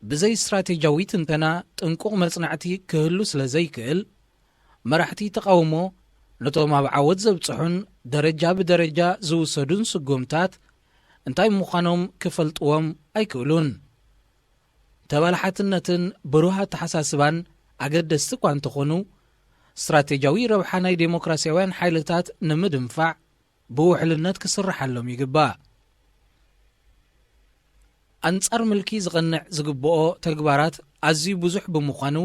ብዘይ ስትራቴጂያዊ ትንተና ጥንቁቕ መጽናዕቲ ክህሉ ስለ ዘይክእል፣ መራሕቲ ተቓውሞ ነቶም ኣብ ዓወት ዘብጽሑን ደረጃ ብደረጃ ዝውሰዱን ስጉምታት እንታይ ምዃኖም ክፈልጥዎም ኣይክእሉን። ተባላሓትነትን ብሩህ ኣተሓሳስባን ኣገደስቲ እኳ እንተኾኑ፣ ስትራቴጂያዊ ረብሓ ናይ ዴሞክራሲያውያን ሓይልታት ንምድንፋዕ ብውሕልነት ክስርሓሎም ይግባእ። ኣንጻር ምልኪ ዝቐንዕ ዝግብኦ ተግባራት ኣዝዩ ብዙሕ ብምዃኑ፣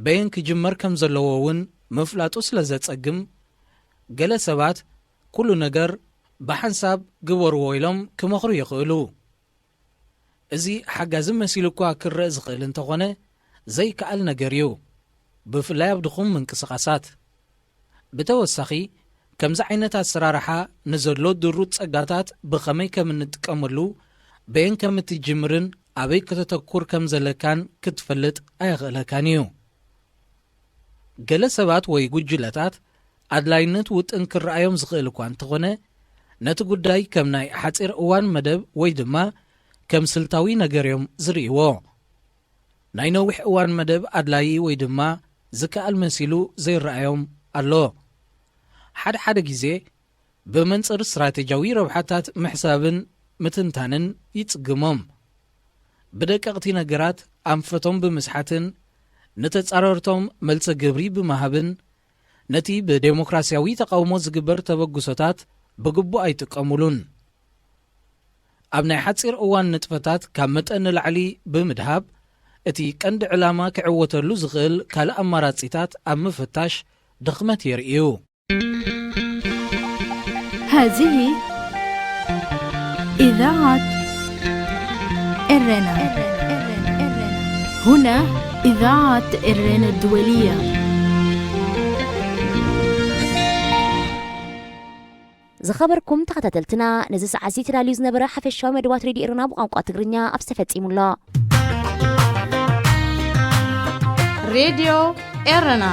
በየን ክጅመር ከም ዘለዎ እውን ምፍላጡ ስለ ዘጸግም፣ ገለ ሰባት ኩሉ ነገር ብሓንሳብ ግበርዎ ኢሎም ክመኽሩ ይኽእሉ። እዚ ሓጋዚ መሲሉ እኳ ክረእ ዝኽእል እንተኾነ፣ ዘይከኣል ነገር እዩ፣ ብፍላይ ኣብ ድኹም ምንቅስቓሳት። ብተወሳኺ፣ ከምዚ ዓይነት ኣሰራርሓ ንዘሎ ድሩት ጸጋታት ብኸመይ ከም እንጥቀመሉ፣ በየን ከም እትጅምርን ኣበይ ከተተኩር ከም ዘለካን ክትፈልጥ ኣየኽእለካን እዩ። ገለ ሰባት ወይ ጉጅለታት ኣድላይነት ውጥን ክረኣዮም ዝኽእል እኳ እንተኾነ፣ ነቲ ጉዳይ ከም ናይ ሓጺር እዋን መደብ ወይ ድማ ከም ስልታዊ ነገር እዮም ዝርእይዎ። ናይ ነዊሕ እዋን መደብ ኣድላዪ ወይ ድማ ዝከኣል መሲሉ ዘይረኣዮም ኣሎ። ሓደ ሓደ ግዜ ብመንጽር ስትራቴጂያዊ ረብሓታት ምሕሳብን ምትንታንን ይጽግሞም። ብደቀቕቲ ነገራት ኣንፈቶም ብምስሓትን ንተጻረርቶም መልሰ ግብሪ ብምሃብን ነቲ ብዴሞክራሲያዊ ተቓውሞ ዝግበር ተበግሶታት ብግቡእ ኣይጥቀሙሉን። ኣብ ናይ ሓጺር እዋን ንጥፈታት ካብ መጠን ንላዕሊ ብምድሃብ፣ እቲ ቀንዲ ዕላማ ክዕወተሉ ዝኽእል ካልእ ኣማራጺታት ኣብ ምፍታሽ ድኽመት የርእዩ። هذه إذاعة إرنا. هنا إذاعة إرنا الدولية. ዝኸበርኩም ተኸታተልትና፣ ነዚ ሰዓት እዚ ተዳልዩ ዝነበረ ሓፈሻዊ መደባት ሬድዮ ኤረና ብቋንቋ ትግርኛ ኣብዚ ተፈጺሙ ኣሎ። ሬድዮ ኤረና